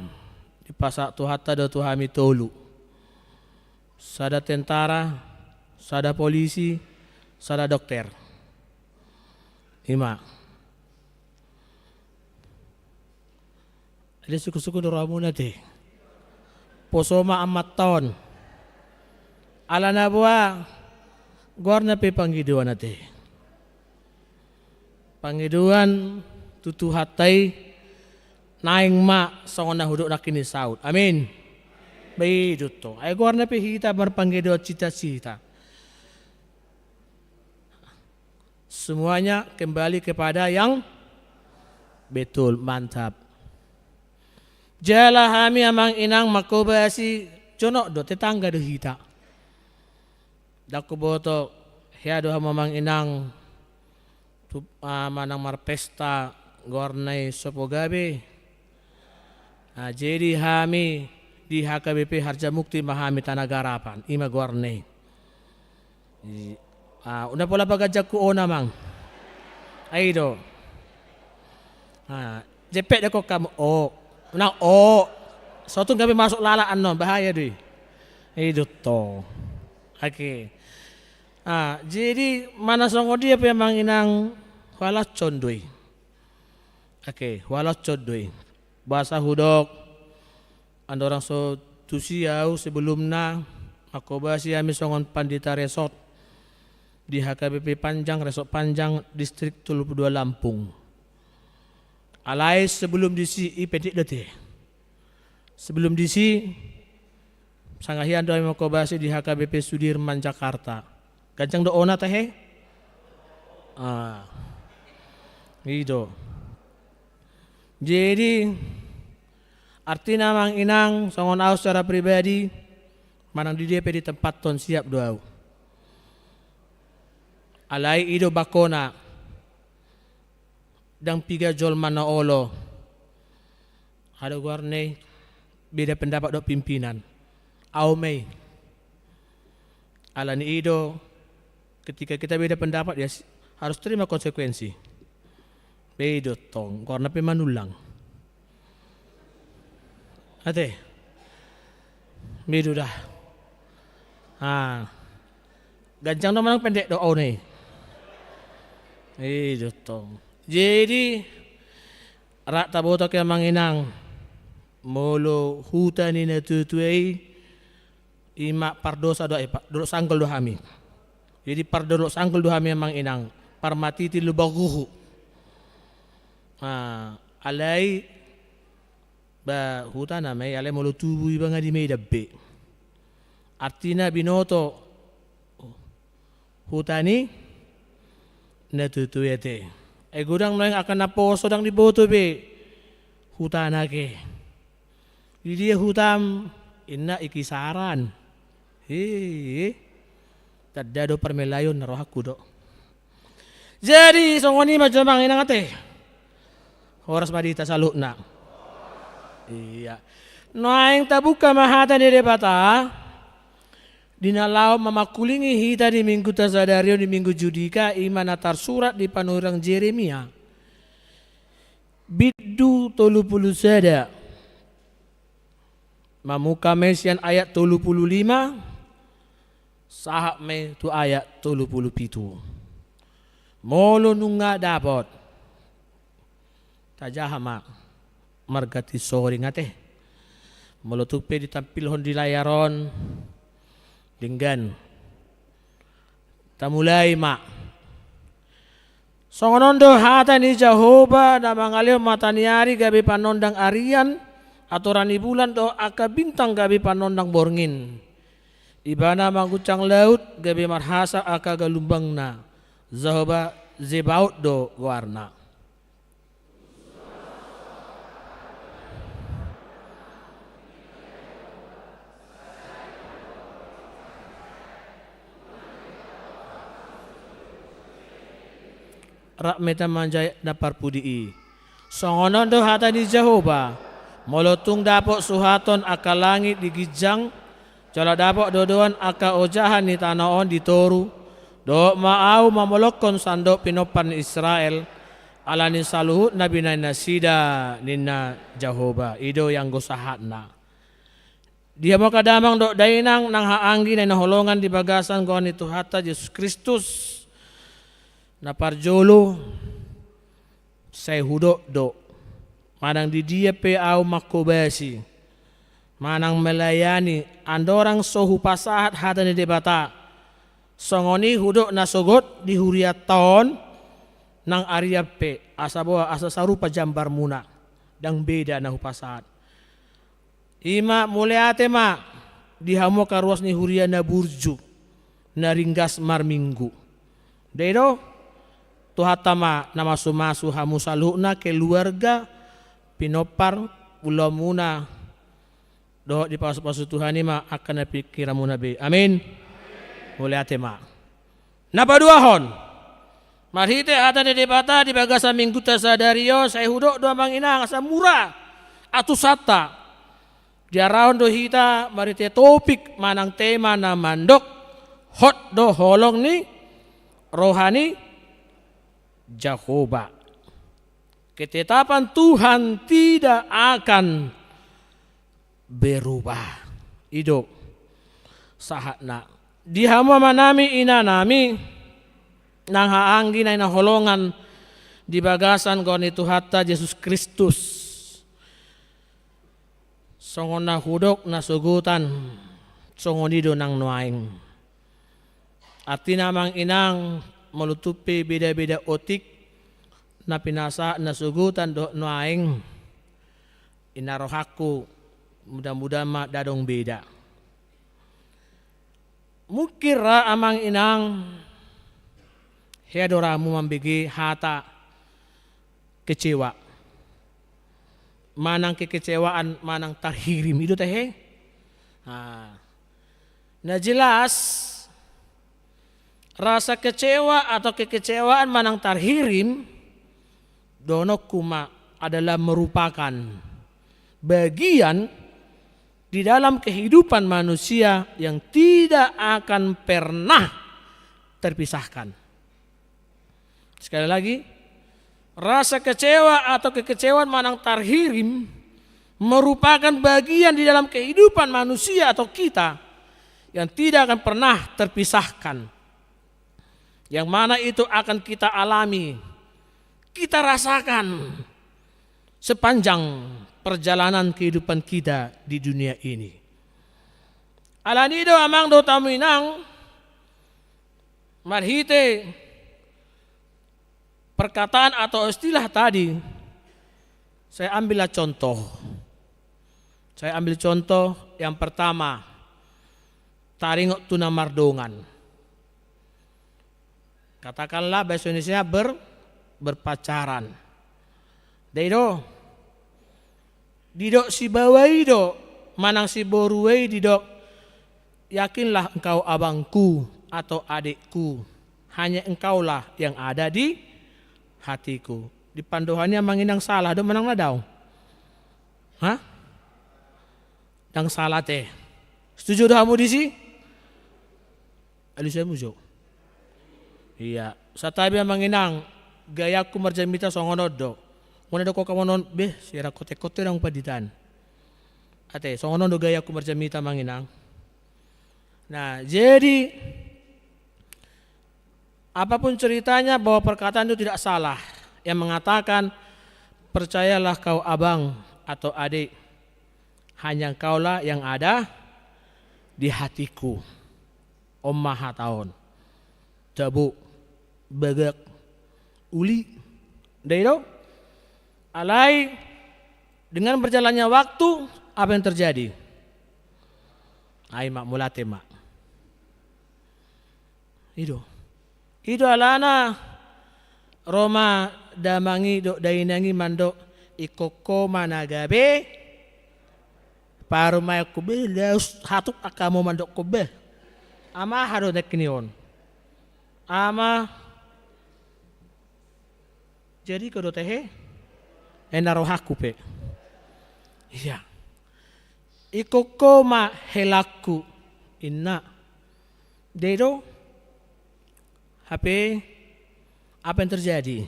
dipasahat Tuhanta do tu hami tolu. Sada tentara, sada polisi, sada dokter. Ima. Jadi suku-suku do rohamuna te. Poso ma amanta on. Ala na boha, goarna pe pangidoan ate. Pangidoan tu Tuhanta i, naeng ma songon na hudok nangkin i saut. Amin. Ba i do tong. Ai goarna pe hita marpangidoan cita-cita. Semuanya kembali kepada yang betul, mantap. Jala hami amang inang mangkobasi, jonok do, tetangga do hita. Ndang huboto, hea do hamu amang inang tu, ah, manang marpesta goarna i sopo gabe. Nah, jadi hami di H K B P Harjamukti ma hami, Tanah Garapan, ima goarna i. I, ah, unang pola paganjangku ona amang. Ai do. Ah, jempek do hamu o. Unang o. Sotung gabe masuk lalat annon, bahaya do i. I do tong. Oke. Ah, jadi manang songon dia pe amang inang, huhalashon do i. Oke, huhalashon do i. Boasa hudok, andorang so tusi au sebelumna, mangkobasi hami songon pandita resort di H K B P Panjang, Resort Panjang, Distrik tolu pulu dua Lampung. Alai sebelum disi, i pendek do ate. Sebelum disi, sangahian do hami mangkobasi di H K B P Sudirman, Jakarta. Ganjang do ona tahe? Ah. I do. Jadi, artina amang inang, songon au secara pribadi, manang di dia pe ditempathon siap do au. Alai i do bakona, ndang piga jolma na olo. Aha do goarna i, beda pendapat dohot pimpinan. Au ma i. Alani i do, ketika kita beda pendapat, ya, harus terima konsekuensi. Ba i do tong, goarna pe manullang. Ate. Bedu dah. Ah. Ganjang do manang pendek do au ni. Eh, jotong. Jadi, rap taboto ke amang inang. Molo huta ni na tuatua i, ima pardosa do, eh, pa-, dolok sanggol do hami. Jadi pardolok sanggol do hami amang inang. Parmatiti lubang huhu. Ah, alai ba huta nama i, alai molo tubu iba nga di Medan be. Artina binoto huta ni na tuatua i ate. Ai godang nuaeng angka na poso ndang diboto be hutana ke. Di dia hutam, inna i Kisaran. He. Tanda do parmelayon na rohangku do. Jadi songon i ma jo amang inang ate. Horas ma di hita saluhutna. Iya. Nuaeng tabuka ma hata ni Debata di na laho mamangkulingi hita di mingguta sadari on, di minggu Judika, ima na tarsurat di panurirang Jeremia. Bindu tolu pulu sada. Mamungka ma i sian ayat tolu pulu lima sahat ma i tu ayat tolu pulu pitu. Molo nunga dapot, tajaha ma marganti soring ate. Molo tung pe ditampilhon di layar on, denggan. Tamulai ma. Songon on do hata ni Jahowa na mangalehon mata ni ari gabe panondang arian, atoran ni bulan dohot angka bintang gabe panondang borngin. Ibana manguncang laut gabe marhasa angka galumbangna. Jahowa Zebaot do goarna. Rap ma hita manjahit na parpudi i. Songon on do hata ni Jahowa, molo tung dapot suhaton angka langit di ginjang, jala dapot dodoan angka ojahan ni tano on di toru, dohot ma Ahu mamolokkon sandok pinompar ni Israel, ala ni saluhut na binahen nasida, ninna Jahowa. I do ianggo sahatna. Di hamu angka damang dohot dainang nang haanggi na hinaholongan di bagasan goar ni Tuhanta Jesus Kristus, na parjolo, sai hudok do, manang di dia pe ahu manghobasi manang melayani, andorang so hupasahat hata ni Debata, songon i hudok na sogot di hurianta on, nang arian pe, asa boha, asa sarupa jambarmuna, ndang beda na hupasahat. Ima mauliate ma di hamu angka ruas ni huria na burju, na ringgas marminggu. Dei do, Tuhanta ma na masumasu hamu saluhutna, keluarga, pinompar, ulaonmuna, dohot dipasupasu Tuhan i ma angka na pingkiranmuna be. Amin. Mauliate ma. Na paduahon, marhite hata ni Debata di bagasan mingguta sadari on, sai hudok do amang inang asa mura atusanta. Diarahon do hita marhite topik manang tema na mandok, hot do holong ni roha ni Jahowa. Ketetapan Tuhan tidak akan berubah. I do sahatna. Di hamu amanami, inanami, nang haanggi na hinaholongan di bagasan goar ni Tuhanta Jesus Kristus. Songon na hudok na sogotan, songon i do nang nuaeng. Artina amang inang, molo tung pe beda-beda otik na pinasahat na sogotan dohot nuaeng, inna rohangku, mudah-mudahan ma ndang adong beda. Mungkin ra amang inang, hea do ra hamu mambege hata kecewa, manang kekecewaan, manang tarhirim, i do tahe. Nah, na jelas, rasa kecewa atau kekecewaan manang tarhirim, dohononku ma, adalah merupakan bagian di dalam kehidupan manusia yang tidak akan pernah terpisahkan. Sekali lagi, rasa kecewa atau kekecewaan manang tarhirim merupakan bagian di dalam kehidupan manusia atau kita yang tidak akan pernah terpisahkan, yang mana itu akan kita alami, kita rasakan sepanjang perjalanan kehidupan kita di dunia ini. Alani do, amang dohot hamu inang, marhite perkataan atau istilah tadi, saya ambillah contoh. Saya ambil contoh yang pertama, taringot tu na mardongan. Katakanlah bahasa Indonesia ber-, berpacaran. Dai do. Didok si baoa i do, manang si boru i didok, "Yakinlah engkau abangku atau adikku. Hanya engkaulah yang ada di hatiku." Di pandohan i, amang inang, salah do manang na daong? Hah? Ndang salah ate. Setuju do hamu disi? Alusi hamu jo. Ia, santabi, amang inang, gayangku marjamita songon on do. Molo didok hamu on, beh, sirang kote-kote dang panditaan. Ate, songon on do gayangku marjamita, amang inang. Nah, jadi, apapun ceritanya, bahwa perkataan itu tidak salah yang mengatakan, "Percayalah kau abang atau adik, hanya engkaulah yang ada di hatiku." On ma hata on. Tabo, bagak, uli. Dai do? Alai, dengan berjalannya waktu, apa yang terjadi? Ai ma, mauliate ma. I do. I do alana ro ma damang i dohot dainang i mandok, ingkon ho ma na gabe parumaenku. Beh, laos hatop angka hamu mandokkon beh. Ama, aha do nangkin i on? Ama, jadi ho do tehe? Ena rohangku pe. Ia. Ingkon ho ma helangku, inna. Dai do? Hape, apa yang terjadi?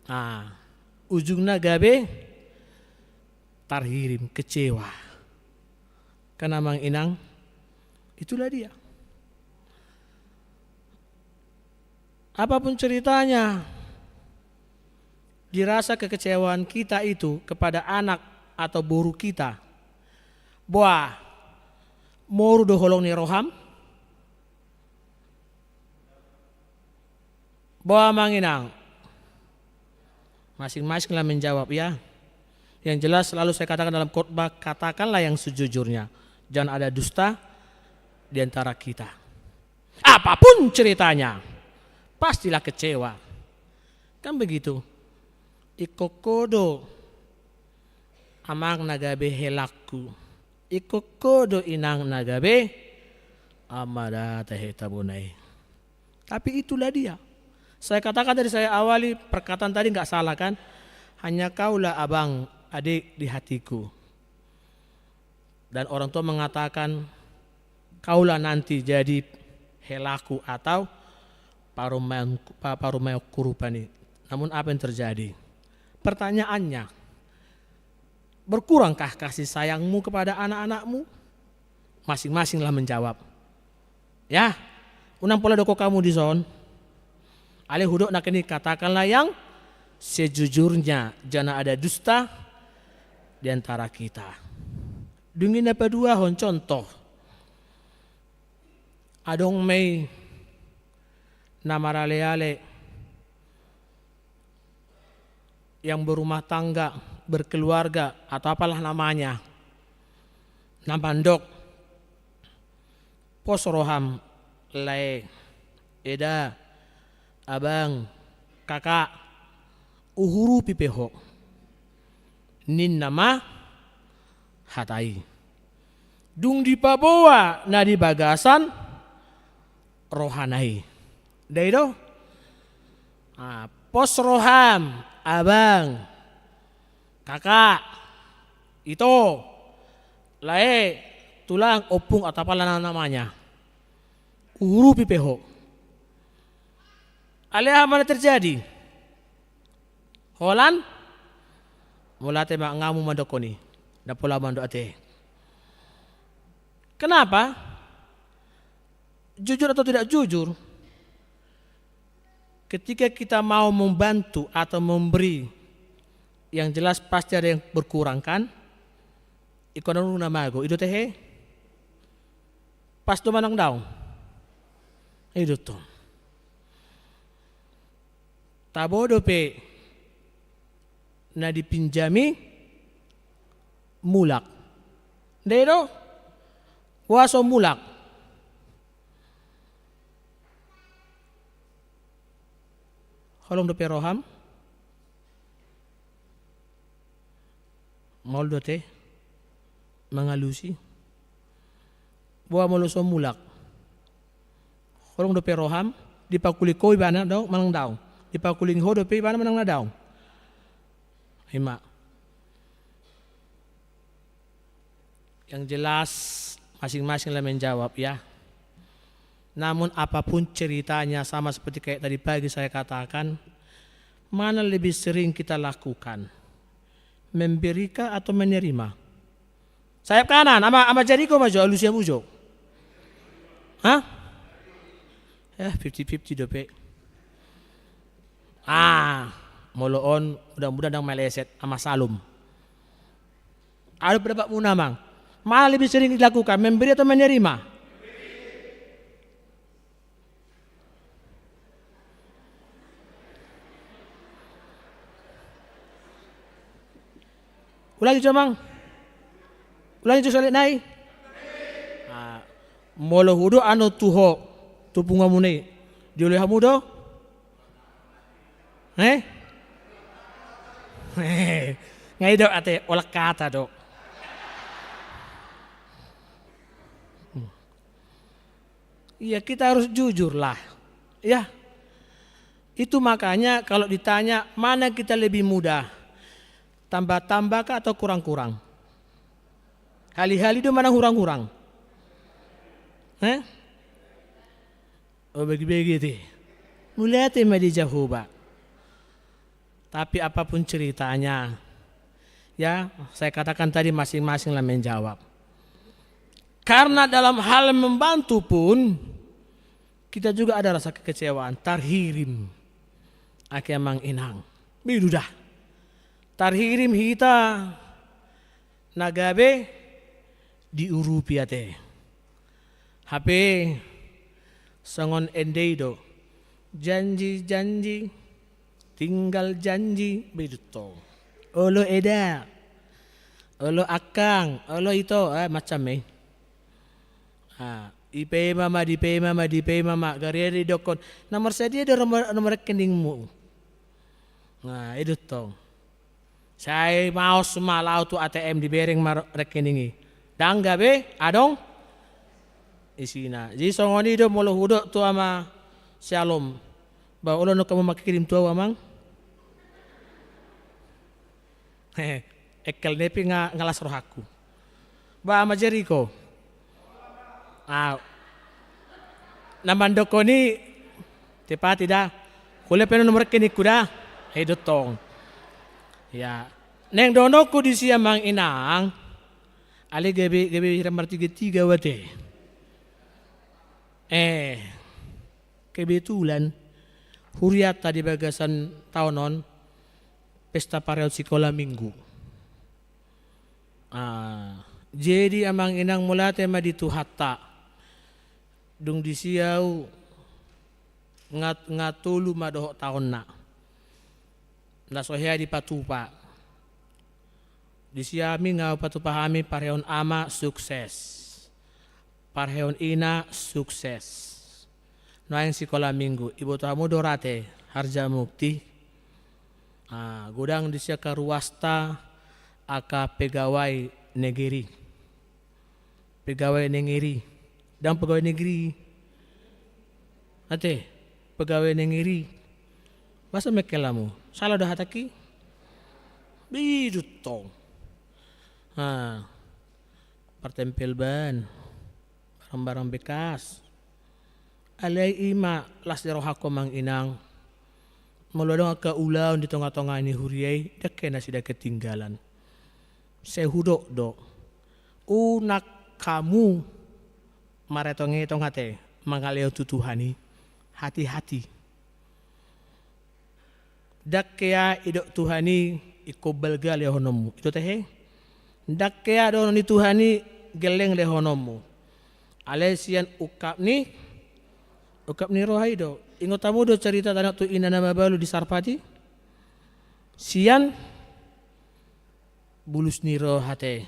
Ah, ujungna gabe tarhirim, kecewa. Kan, amang inang, itulah dia. Apapun ceritanya, dirasa kekecewaan kita itu kepada anak atau boru kita, boa, moru do holong ni roham? Boa, amang inang? Masing-masinglah menjawab, ya. Yang jelas, selalu saya katakan dalam khotbah, katakanlah yang sejujurnya. Jangan ada dusta di antara kita. Apapun ceritanya, pastilah kecewa. Kan begitu. Ingkon ho do, amang, na gabe helangku. Ingkon ho do, inang, na gabe ama, da, tehe, tabona i. Tapi itulah dia. Saya katakan tadi, saya awali perkataan tadi, nggak salah kan? Hanya kaulah abang, adik di hatiku. Dan orang tua mengatakan, "Kaulah nanti jadi helangku atau parumaen-, pa-, parumaenku" rupani. Namun apa yang terjadi? Pertanyaannya, berkurangkah kasih sayangmu kepada anak-anakmu? Masing-masinglah menjawab. Ya, unang pola dokkon hamu dison. Alai hudok nangkin i, katakanlah yang sejujurnya, jangan ada dusta di antara kita. Dung i na paduahon, contoh. Adong ma i na maraleale yang berumah tangga, berkeluarga, atau apalah namanya, na mandok, "Pos roham, lae, eda, abang, kakak, uhurupi pe ho," ninna ma hata i. Dung dipaboa na di bagasan rohana i. Dai do? Ah, pos roham, abang, kakak, ito, lae, tulang, ompung, atau apalah namanya. Uhurupi pe ho. Alai aha ma na terjadi? Holan Mauliate ma, nga hamu mandok i. Ndang pola au mandok ate. Kenapa? Jujur atau tidak jujur, ketika kita mau membantu atau memberi, yang jelas pasti ada yang berkurang, kan? Ingkon adong na mago, i do ate he? Pas do manang daong? I do tong. Tabo dope na dipinjami mulak. Nda i do? Boha so mulak? Holong dope roham? Maol do ate mangalusi. Boha molo so mulak? Holong dope roham? Dipakuling ho ibana do manang daong? Dipakuling ho dope ibana manang na daong? I ma. Yang jelas, masing-masing lah menjawab, ya. Namun, apapun ceritanya, sama seperti kayak tadi pagi saya katakan, mana lebih sering kita lakukan? Memberi kah atau menerima? Sayap kanan, ama, ama jari ho ma jo, alusi hamu jo. Hah? Eh, fifty fifty dope. Ah, molo on, mudah-mudahan ndang meleset, ama Salum. Adong pendapat muna, Amang. Mana lebih sering dilakukan, memberi atau menerima? Ulangi jo, Amang. Ulangi jo, solet nai. Ah, molo hudok anu tu ho, tu punguan muna i, dioloi hamu do? Eh? Nga i do ate, olat hata do. Iya, kita harus jujur lah. Ya. Itu makanya kalau ditanya mana kita lebih mudah, tambah-tambah kah atau kurang-kurang? Hali-hali do manang hurang-hurang? Eh? Oh, bagi-bagi ate. Mauliate ma di Jahowa. Tapi apapun ceritanya, ya, saya katakan tadi, masing-masing lah menjawab. Karena dalam hal membantu pun kita juga ada rasa kekecewaan, tarhirim. Ate amang inang, bidu dah. Tarhirim hita na gabe diurupi ate. Hape songon ende i do, janji-janji, tinggal janji, bidu tong. Olo eda, olo akang, olo ito, ah, macam i. Ah, dipaima ma, dipaima ma, dipaima ma, gari eda didokkon. Na marsadia do nomor, nomor rekeningmu. Nah, i do tong. Sai maos ma laho tu A T M, dibereng ma rekening i. Ndang gabe adong isina. Jadi songon i do molo hudok tu ama Syalom. Ba, olo nangkin hamu mangkirim tu ahu, amang? Hehe, engkel ni pe nga, nga las rohangku. Ba, ama Jeriko. Ah, na mandokkon i, tepati da. Hulean pe nomor rekeningku da. He, i do tong. Ya. Naeng dohononku disi, amang inang. Alai gabe, gabe hira martiga-tiga au ate. Eh, kebetulan hurianta di bagasan taon on pesta pareon sikola minggu. Ah, jadi amang inang, mauliate ma di Tuhanta. Dung disi ahu nga, nga tolu ma dohot taonna. Na so hea dipatupa. Disi hami nga hupatupa hami pareon ama sukses. Pareon ina sukses. Nuaeng sikola minggu, iboto hamu do ra ate, Harjamukti. Ah, godang disi angka ruasta, angka pegawai negeri. Pegawai negeri. Ndang pegawai negeri. Ate, pegawai negeri. Boasa mengkel hamu? Salah do hatangki? Bidu tong. Ah, partempel ban. Barang-barang bekas. Alai i ma las ni rohangku, amang inang. Molo adong angka ulaon di tonga-tonga ni huria i, ndang hea nasida ketinggalan. Sai hudok do, unang hamu maretong-etong ate mangalehon tu Tuhan i, hati-hati. Ndang hea didok Tuhan i ingkon balga lehononmu, i do tehe. Ndang hea dohonon ni Tuhan i gelleng lehononmu. Alai sian ungkap ni, ungkap ni roha i do. Ingot hamu do carita tano tu ina na mabalu di Sarpat i? Sian bulus ni roha ate.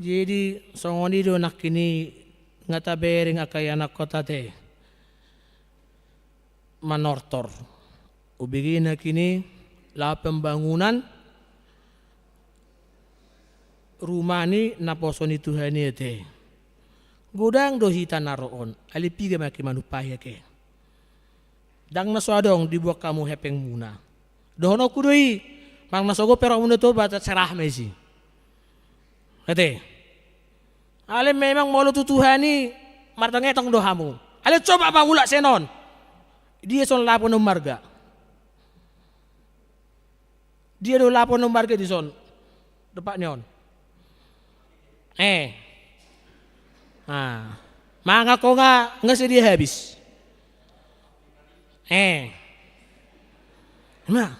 Jadi songon i do nangkin i, nga tabereng angka ianakhonta ate manortor. Ubege nangkin i laho pembangunan rumah ni naposo ni Tuhan i ate. Godang do hita na ro on, alai piga ma ke manumpahi ake? Ndang na so adong dibuat hamu hepengmuna. Dohononku do i, manang na sogot pe rohamuna i, toba, serah ma disi. Ate. Alai memang molo tu Tuhan i maretong-etong do hamu. Alai coba ma mulak sian on. Dia son lapo na ummarga? Dia do lapo na ummarga dison? Dompak ni on. Eh. Ah. Mangan ho nga, nga sadia habis. Eh. Ima.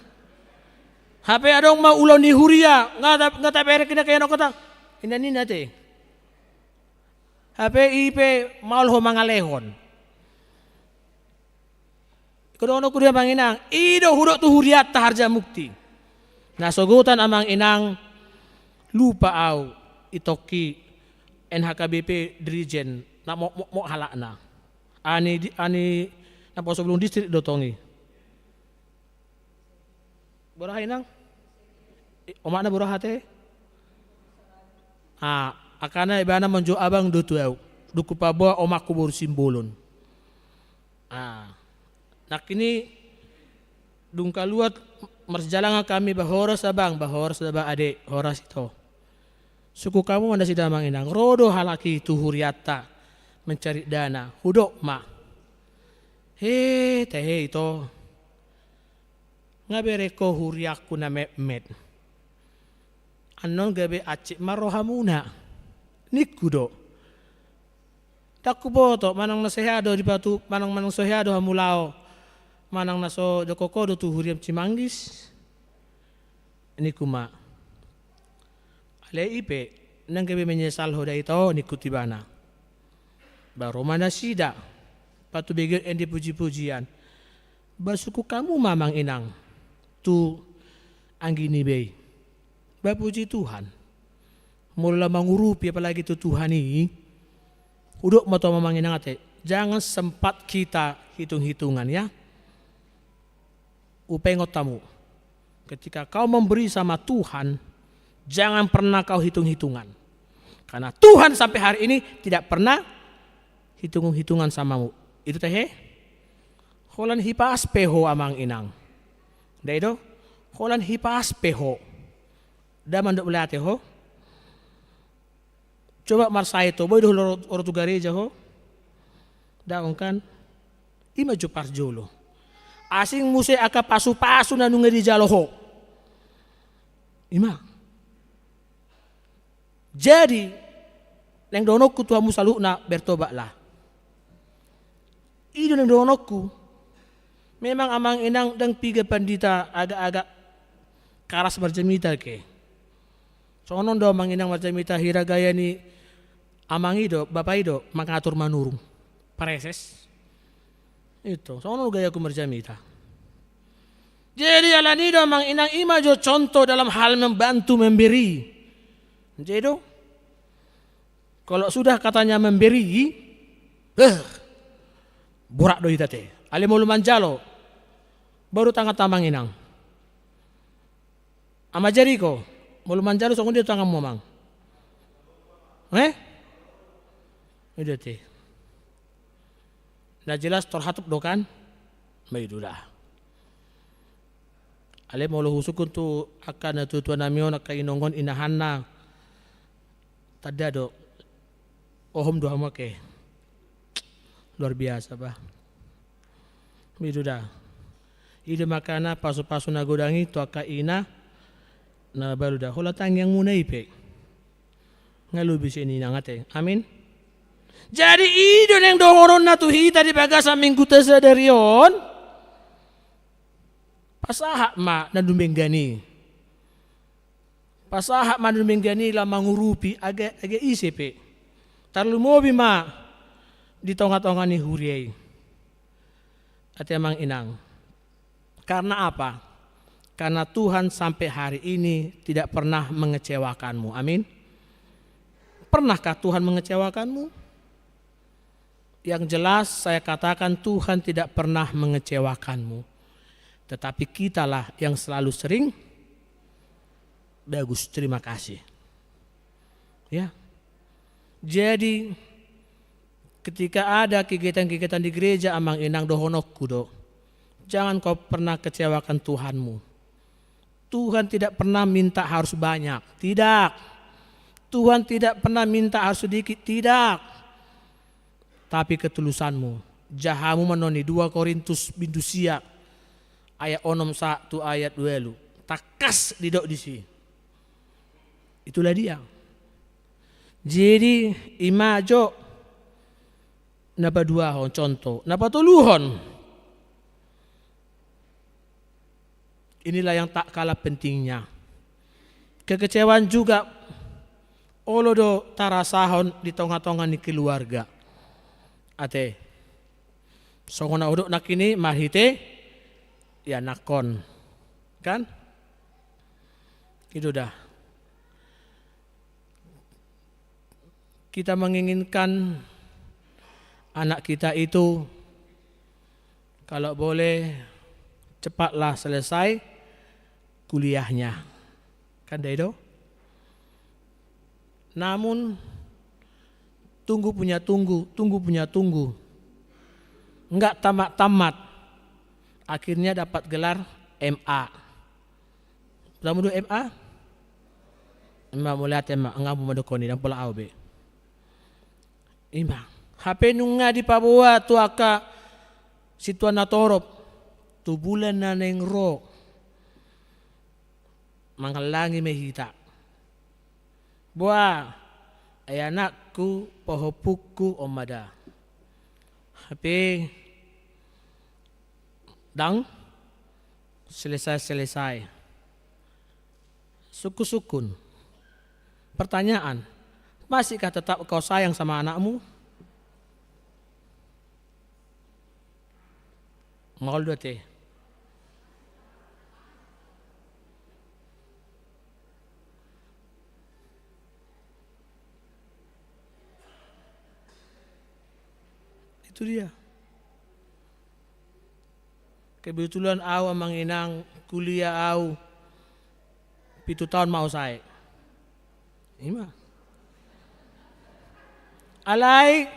Hape adong ma ulaon ni huria, nga ta, nga tabereng na ianakhonta. Ina ninna ate. Hape i pe maol ho mangalehon. Ingkon dohononku do i amang inang, i do hudok tu hurianta Harjamukti. Na sogotan amang inang, lupa au, i tongki N H K B P Dirijen, na mo, mo, mo halakna. Ani di, ani naposo Bulung Distrik do tong i. Boru aha inang? I, omakna boru aha ate? Ah, angkana ibana manjou abang do tu au. Dung hupaboa omakku boru Simbolon. Ah, nangkin i dung kaluar marsijalangan hami, ba horas abang, ba horas abang ade, horas ito. Sungkun hamu ma nasida amang inang, ro do halak i tu hurianta mencari dana, hudok ma. He, tehe ito. Nga bereng ho huriangku na metmet. Annon gabe hansit ma rohamuna, ningku do. Ndang huboto manang na so hea do dipatu, manang, manang so hea do hamu laho, manang na so didok ho do tu huriam Cimanggis, ningku ma. Alai i pe, ndang gabe menyesal ho da ito, ningku tu ibana. Ba ro ma nasida, patubegeon ende puji-pujian. Ba sungkun hamu ma amang inang tu anggi niba i. Ba puji Tuhan. Molo laho mangurupi apalagi tu Tuhan i, hudok ma tu hamu amang inang ate, jangan sempat kita hitung-hitungan, ya. Hupaingot hamu, ketika kau memberi sama Tuhan, jangan pernah kau hitung-hitungan. Karena Tuhan sampai hari ini tidak pernah hitung-hitungan samamu. I do tehe? Holan hipas pe ho amang inang. Ndai do? Holan hipas pe ho. Nda mandok meliate ho. Coba marsahit ho, boi do ro, ro tu gareja ho? Daong kan? I ma jo parjolo. Asing muse angka pasu-pasu na nunga dijalo ho. I ma. Jadi, naeng dohononku tu hamu saluhutna, bertobatlah. I do naeng dohononku. Memang amang inang ndang piga pandita agak-agak karas marjamita ke. Songon on do amang inang marjamita, hira gaya ni amang i do, bapa i do, mangatur manurung. Pareses. Itu, songon on gayaku marjamita. Jadi alani do amang inang, i ma jo contoh dalam hal membantu memberi. Jadi do, kalau sudah katanya memberi, eh, borat do hita ate. Alai molo manjalo, baru tangan amang inang. Amang Jeriko, molo manjalo songon dia tanganmu amang? Eh? I do ate. Na jelas torhatup do kan? Ma i do da. Alai molo husungkun tu angka na tua-tua nami on, angka inong on, inahanna, tanda do. Ohom do hamu ake. Luar biasa bah. Ma i do da. I do makana pasu-pasu na godang i tu angka ina na balu da, holan tangiangmuna i pe. Nga lobi sian inang ate. Amin. Jadi i do naeng dohononna tu hita di bagasan mingguta sadari on. Pasahat ma na dumenggan i. Pasahat ma na dumenggan i laho mangurupi, age, age ise pe. Tarlumobi ma di tonga-tonga ni huria i. Ate amang inang. Karena apa? Karena Tuhan sampai hari ini tidak pernah mengecewakanmu. Amin. Pernahkah Tuhan mengecewakanmu? Yang jelas saya katakan, Tuhan tidak pernah mengecewakanmu. Tetapi kitalah yang selalu sering bagus, terima kasih. Ya. Jadi ketika ada kegiatan-kegiatan di gereja, amang inang, dohononku do, jangan kau pernah kecewakan Tuhanmu. Tuhan tidak pernah minta harus banyak. Tidak. Tuhan tidak pernah minta harus sedikit. Tidak. Tapi ketulusanmu. Jahamu ma non i, dua Korintus bindu sia ayat onom sahat tu ayat ualu. Tangkas didok disi. Itulah dia. Jadi i ma jo na paduahon contoh. Na patoluhon. Inilah yang tak kalah pentingnya. Kekecewaan juga olo do tarasahon di tonga-tonga ni keluarga. Ate. Songon na hudok nangkin i marhite ianakhon. Kan? I do da. Kita menginginkan anak kita itu, kalau boleh, cepatlah selesai kuliahnya. Kan da i do? Namun, tunggu punya tunggu, tunggu punya tunggu. Nggak tamat-tamat. Akhirnya dapat gelar M A. Tamu do M A? Ima mauliate ma, nga hamu mandok on i, ndang pola au be. Ima. Hape nunga dipaboa tu angka situan na torop. Tu bulan na naeng ro. Mangallangi ma hita. Boa, ai anakku, pahompungku, on ma da. Hape ndang selesai-selesai. Sungkun-sungkun. Pertanyaan, masihkah tetap kau sayang sama anakmu? Maol do ate. Itu dia. Kebetulan au, amang inang, kuliah au, pitu taon ma au sae. Ima. Alai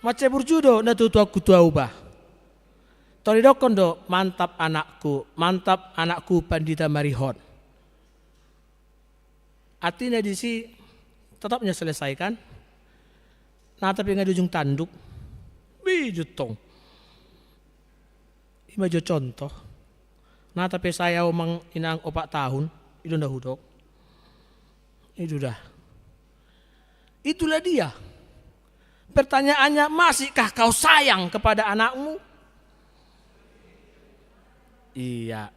mansai burju do natuatuangku tu au bah. Tong didokkon do, mantap anakku, mantap anakku Pandita Marihot. Artina disi tetap nya selesaikan. Nata pe nga di ujung tanduk. Bijut tong. Ima jo contoh. Nata pe sae au, amang inang, opat tahun. I do na hudok. I do da. Itulah dia. Pertanyaannya, masihkah kau sayang kepada anakmu? Iya.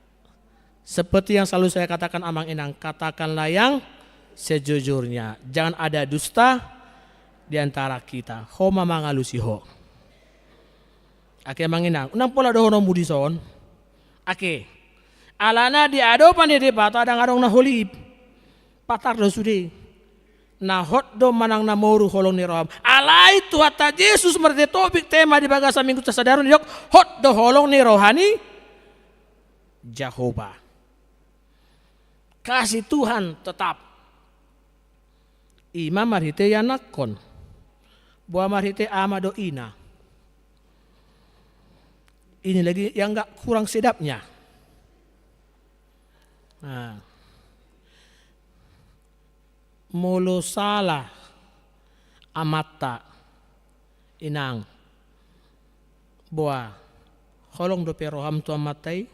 Seperti yang selalu saya katakan, amang inang, katakanlah yang sejujurnya. Jangan ada dusta di antara kita. Ho ma mangalusi ho. Ake, amang inang, unang pola dohononmu dison. Ake. Alana di adopan ni Debata ndang adong na holip. Patar do sude. Na hot do manang na moru holong ni roham. Alai Tuhanta Jesus marhite topik tema di bagasan minggu sadari on didok, hot do holong ni roha ni Jahowa. Kasih Tuhan tetap. Ima marhite ianakhon. Boa marhite ama dohot ina. Ini lagi yang nggak kurang sedapnya. Nah. Molo sala amanta, inang, boa, Holong dope roham tu amanta i.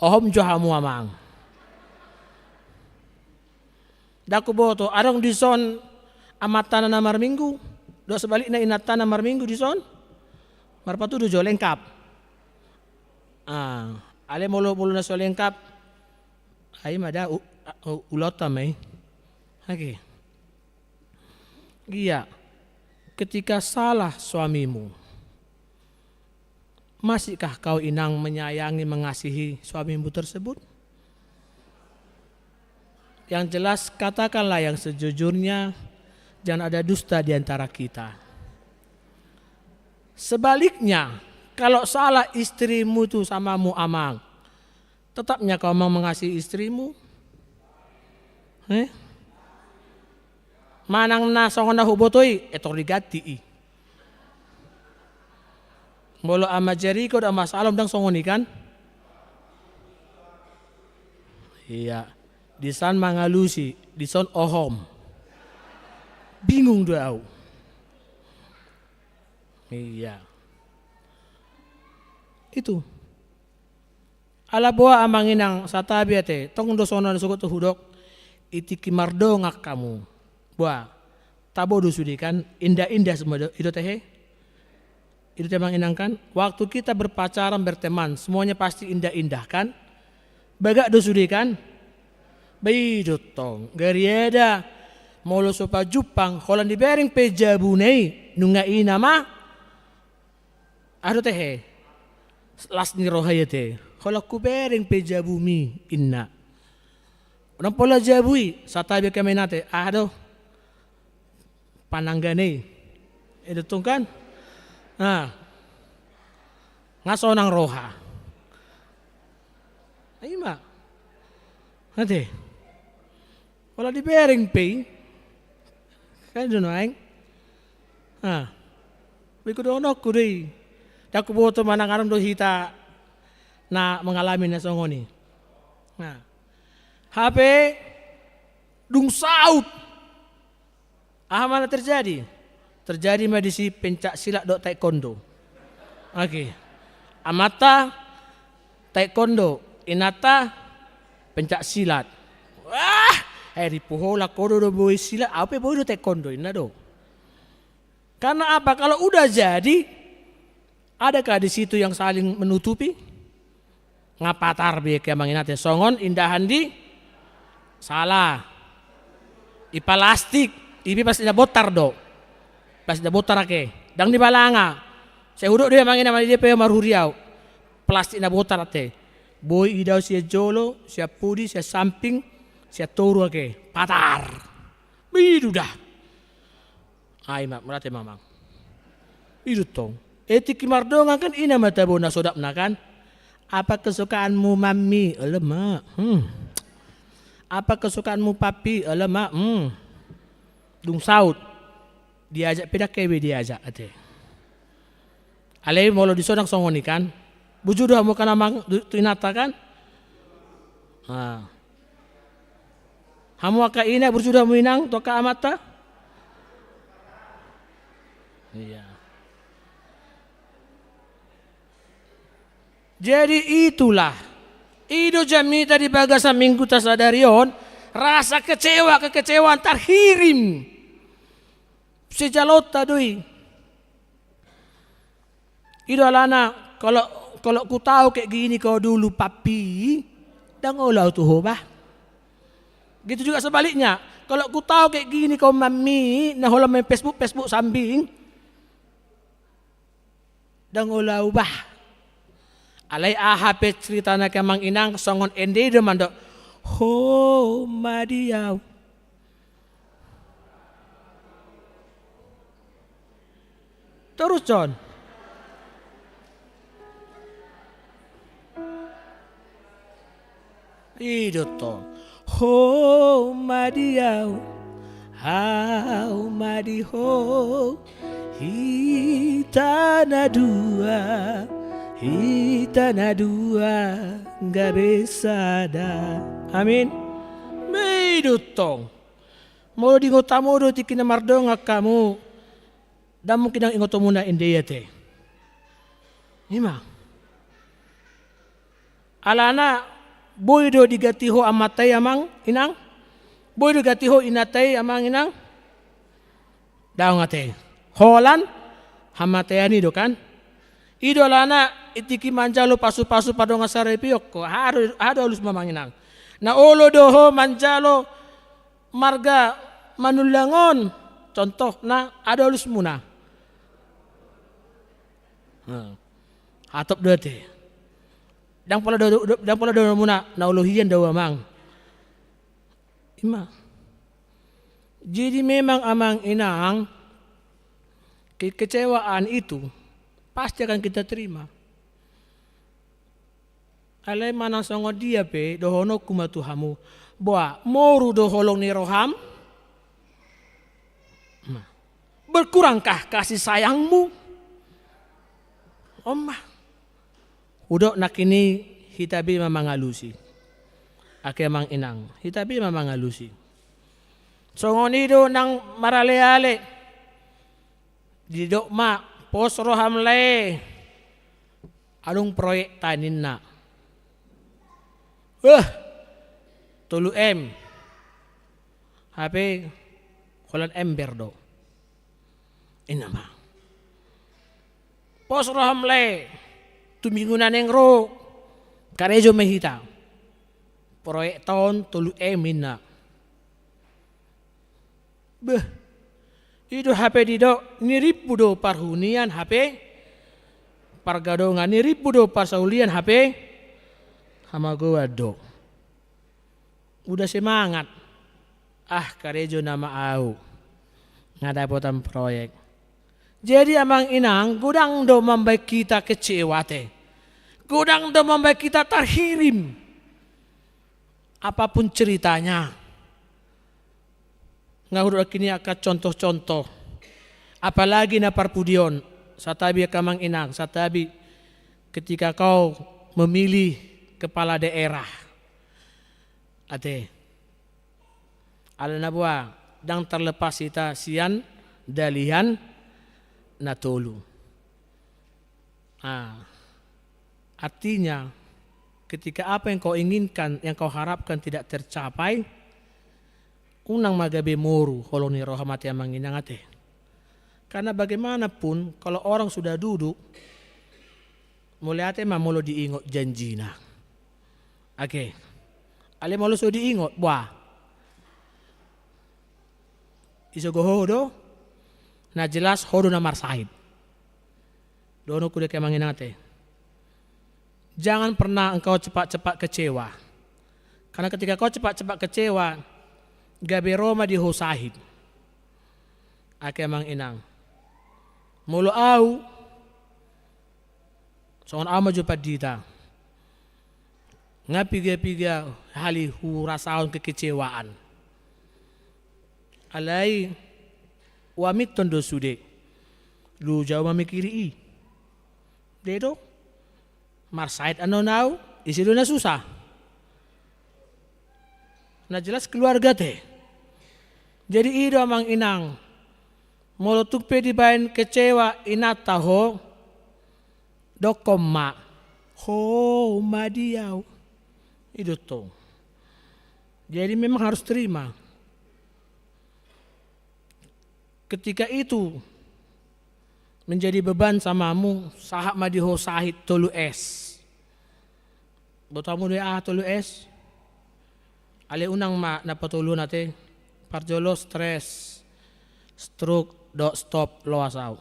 Ohom jo hamu amang. Ndang huboto, adong dison amantana na marminggu, dohot sebalikna inantana marminggu dison. Marpatudu jo, lengkap. Ah, alai molo, molo na so lengkap, ai ma da u-, u-, ulaonta ma i. Oke. Iya, ketika salah suamimu, masihkah kau inang menyayangi, mengasihi suamimu tersebut? Yang jelas, katakanlah yang sejujurnya, jangan ada dusta di antara kita. Sebaliknya, kalau salah istrimu itu samamu amang, tetapnya kau mau mengasihi istrimu? Eh? Manang na songon na huboto i, eh, tor diganti i. Molo ama Jeriko dohot ama Salom ndang songon i kan? Iya. Disan mangalusi, dison ohom. Bingung do au. Iya. Itu. Ala boha amang inang, santabi ate, tong do songon na sogot hudok, i tingki mardongan hamu. Boha, tabo do sude kan, indah-indah semua do, i do ate he? I do ate amang inang kan, waktu kita berpacaran, berteman, semuanya pasti indah-indah kan? Bagak do sude kan? Ba i do tong, gariada, molo so pajumpang, holan dibereng pe jabuna i, nunga ina ma. Aha do ate he? Las ni roha i ate. Holan hubereng pe jabumi, inna. Unang pola jabu i, santabi hamu amang inang ate. Aha do? Pananggana i. I do tong kan? Nah. Nga sonang roha. Ai ma. Ate. Holan dibereng pe i. Kan i do nuaeng. Ah. Boi hudohononku do i. Ndang huboto manang adong do hita na mengalami na songon i. Nah. Hape dung saut. Aha ma na terjadi? Terjadi ma disi pencak silat dohot taekwondo. Oke. Amanta taekwondo, inanta pencak silat. Wah, eh, ripu holan ho do, do boi silat, au pe boi do taekwondo, inna do. Karena apa? Kalau udah jadi, adakah di situ yang saling menutupi? Nga patar be ke amang inang ate, songon indahan di salah. I palastik, i pe plastik na bontar do. Plastik na bontar ake. Ndang di balanga. Sai hudok do i amang inang, manang dia pe marhuri au. Plastik na bontar ate. Boi idaon sian jolo, sian pudi, sian samping, sian toru ake. Patar. Bidu dah. Ai ma, mauliate ma amang. I do tong. Eh, tingki mardongan kan, ina ma tabo na sodapna kan. Apa kesukaanmu mami? Alamak. Hmm. Apa kesukaanmu papi? Alamak. Hmm. Dung saut. Diajak pe ndang hea be diajak ate. Alai molo dison ndang songon i kan. Burju do hamu kan amang tu inanta kan? Ah. Hamu angka ina, burju do hamu inang tu angka amanta? Iya. Jadi itulah. I do jamita di bagasan mingguta sadari on, rasa kecewa, kekecewaan tarhirim. Sejaloonta do i. I do alana, kalau, kalau ku tahu kayak gini kau dulu, papi, ndang olo au tu ho bah. Gitu juga sebaliknya, kalau ku tahu kayak gini kau mami, na holan main Facebook, Facebook sambing, ndang olo au bah. Alai aha pe ceritana ke amang inang, songon ende i do mandok, ho ma di au. Torushon. I do tong. Ho ma di au, au ma di ho. Hita na dua, hita na dua, gabe sada. Amin. Ba i do tong. Molo diingot hamu do tingki na mardongan hamu, Ndang mungkin ingotonmuna ende i ate. Ima. Alana boi do diganti ho amanta i amang inang? Boi do diganti ho inanta i amang inang? Ndang ate. Holan hamatean i do kan? I do alana i tingki manjalo pasu-pasu pardongansaripeon ho. Aha do, aha do alusmu amang inang? Na olo do ho manjalo marga Manullang on, contohna, aha do alusmuna? Nah, hatop do ate. Ndang pola do, do, ndang pola dohononmuna na olo hian do au amang. Ima. Jadi memang amang inang, kekecewaan itu pasti akan kita terima. Alai manang songon dia pe dohononku ma tu hamu, boa, moru do holong ni roham? Nah, berkurangkah kasih sayangmu? On ma. Hudok nangkin i, hita be ma mangalusi. Ate amang inang, hita be ma mangalusi. Songon i do nang marale-ale. Didok ma, pos roham lae. Adong proyekta ninna. Wah, tolu M. Hape holan ember do. Inna ma. Pos roham lae, tu minggu na naeng ro, karejo ma hita. Proyekta on tolu M inna. Beh, i do hape didok, nirimpu do parhunian hape pargadongan, nirimpu do parsaulian hape hamagoan do. Udah semangat. Ah, karejo nama au. Nga dapotan proyek. Jadi amang inang, godang do mambaen hita kecewa ate. Godang do mambaen hita tarhirim. Apapun ceritanya. Nga hudok nangkin i angka contoh-contoh. Apalagi na parpudi on, santabi angka amang inang, santabi ketika kau memilih kepala daerah. Ate. Alana boa, ndang terlepas hita sian dalihan na tolu. Nah, artinya, ketika apa yang kau inginkan, yang kau harapkan tidak tercapai, unang ma gabe moru holong ni roham ate amang inang ate. Karena bagaimanapun, kalau orang sudah duduk, mauliate ma molo diingot janjina. Ate. Alai molo so diingot, boa. Isogo ho do, na jelas ho do na marsahit. Dohononku di angka amang inang ate. Jangan pernah engkau cepat-cepat kecewa. Karena ketika kau cepat-cepat kecewa, gabe ro ma di ho sahit. Ate amang inang. Molo au, songon au ma jo pandita. Nga piga-piga hali hurasahon kekecewaan. Alai huaminton do sude. Loja au mamikiri i. Dai do. Marsahit annon au, ise do na susah? Na jelas keluarga ate. Jadi i do amang inang. Molo tung pe dibaen kecewa inanta ho, dokkon ma, ho ma di au. I do tong. Jadi memang harus terima. Ketika itu menjadi beban sama hamu, sahat ma di ho sahit tolu S. Boto hamu do aha tolu S? Alai unang ma na patoluhon ate. Parjolo stres, stroke, dohot stop, loas au.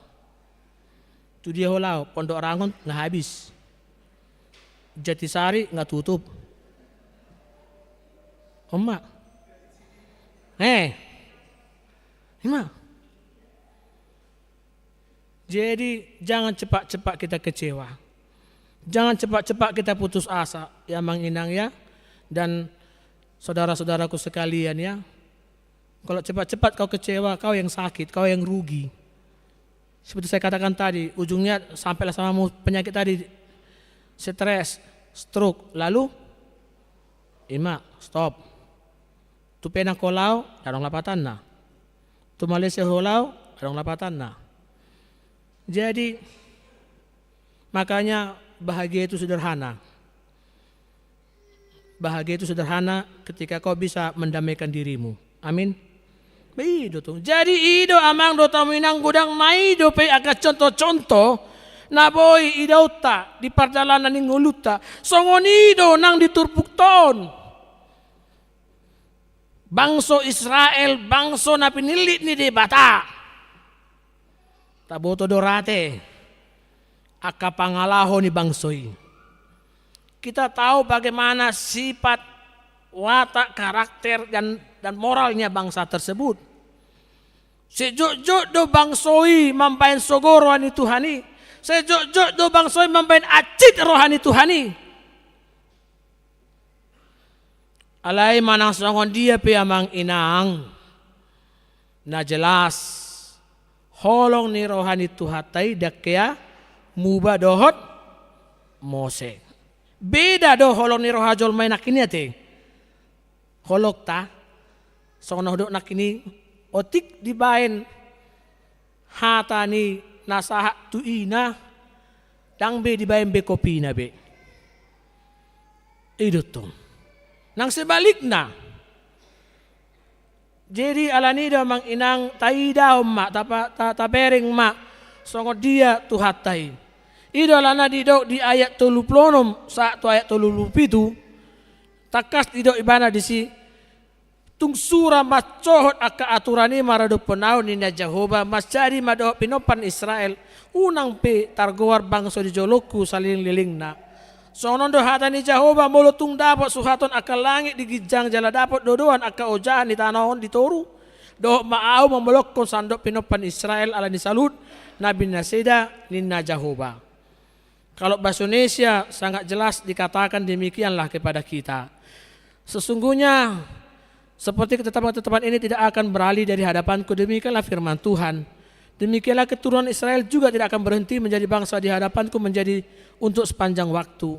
Tu dia ho laho, Pondok Rangon nga habis. Jatisari nga tutup. On ma. Eh. Ima. Jadi, jangan cepat-cepat kita kecewa. Jangan cepat-cepat kita putus asa, ya amang inang ya, dan saudara-saudaraku sekalian ya. Kalau cepat-cepat kau kecewa, kau yang sakit, kau yang rugi. Seperti saya katakan tadi, ujungnya sampailah sama mu penyakit tadi, stres, stroke, lalu ima, stop. Tu Penang ho laho, adong lapatanna. Tu Malaysia ho laho, adong lapatanna. Jadi, makanya bahagia itu sederhana. Bahagia itu sederhana ketika kau bisa mendamaikan dirimu. Amin. Ba i do tung. Jadi i do amang dohot hamu inang, godang na i dope angka contoh-contoh na boi idaonta di pardalanan ni ngolunta. Songon i do nang di turpukta on. Bangso Israel, bangso na pinillit ni Debata. Taboto do ra ate angka pangalaho ni bangso i. Kita tahu bagaimana sifat, watak, karakter, dan, dan moralnya bangsa tersebut. Sai jotjot do bangso i mambahen sogo roha ni Tuhan i. Sai jotjot do bangso i mambahen hansit roha ni Tuhan i. Alai manang songon dia pe amang inang, na jelas holong ni roha ni Tuhanta i ndang hea muba dohot mose. Beda do holong ni roha jolma i nangkin i ate. Holongta songon na hudok nangkin i, otik dibahen hata ni na sahat tu ina, ndang be dibahen be kopina be. I do tung. Nang sebalikna. Jadi alani do amang inang, taidahon ma, tapa-, ta-, tabereng ma songon dia Tuhanta i. I do alana didok di ayat tolu pulu onom sahat tu ayat tolu pulu pitu, tangkas didok ibana disi, tung sura mansohot angka aturan i maradophon ahu, ninna Jahowa, manjadi ma dohot pinompar ni Israel, unang pe targoar bangso di jolongku salelenglelengna. Songon on do hata ni Jahowa, molo tung dapot suhaton angka langit di ginjang jala dapot dodoan angka ojahan ni tano on di toru, dohot ma ahu mamolokkon sandok pinompar ni Israel ala ni saluhut na binaseda, ninna Jahowa. Kalau bahasa Indonesia sangat jelas dikatakan demikianlah kepada kita. Sesungguhnya seperti ketetapan-ketetapan ini tidak akan beralih dari hadapan-Ku, demikianlah firman Tuhan. Demikianlah keturunan Israel juga tidak akan berhenti menjadi bangsa di hadapan-Ku menjadi untuk sepanjang waktu.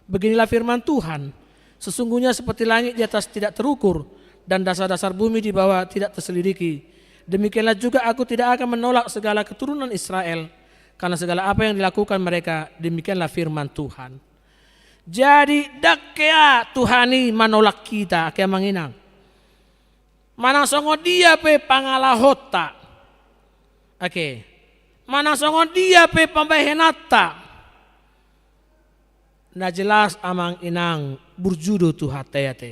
Beginilah firman Tuhan, sesungguhnya seperti langit di atas tidak terukur, dan dasar-dasar bumi di bawah tidak terselidiki, demikianlah juga Aku tidak akan menolak segala keturunan Israel, karena segala apa yang dilakukan mereka, demikianlah firman Tuhan. Jadi, ndang hea Tuhan i manolak hita, ate amang inang. Manang songon dia pe pangalahonta. Ate. Manang songon dia pe pambahenanta. Na jelas amang inang, burju do Tuhanta i ate.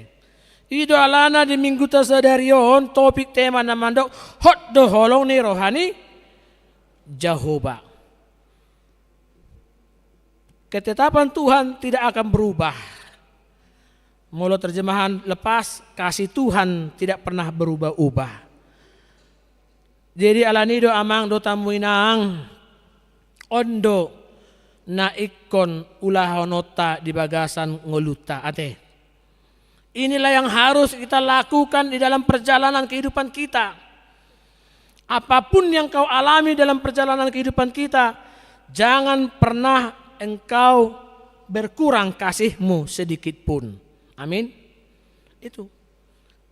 I do alana di mingguta sadari on topik tema na mandok, hot do holong ni roha ni Jahowa. Ketetapan Tuhan tidak akan berubah. Molo terjemahan lepas, kasih Tuhan tidak pernah berubah-ubah. Jadi alani do amang dohot hamu inang, on do na ingkon ulahononta di bagasan ngolunta ate. Inilah yang harus kita lakukan di dalam perjalanan kehidupan kita. Apapun yang kau alami dalam perjalanan kehidupan kita, jangan pernah engkau berkurang kasihmu sedikit pun. Amin. Itu.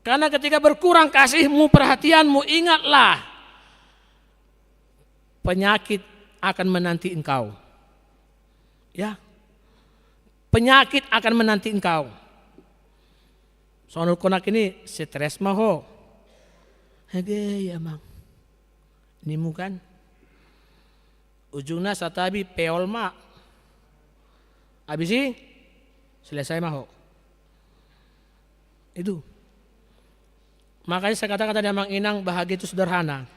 Karena ketika berkurang kasihmu, perhatianmu, ingatlah, penyakit akan menanti engkau. Ya. Penyakit akan menanti engkau. Songon hudok nangkin i, stres ma ho. Age amang. Ninmu kan. Ujungna santabi peol ma. Habis i, selesai ma ho. Itu. Makanya saya katakan tadi amang inang, bahagia itu sederhana.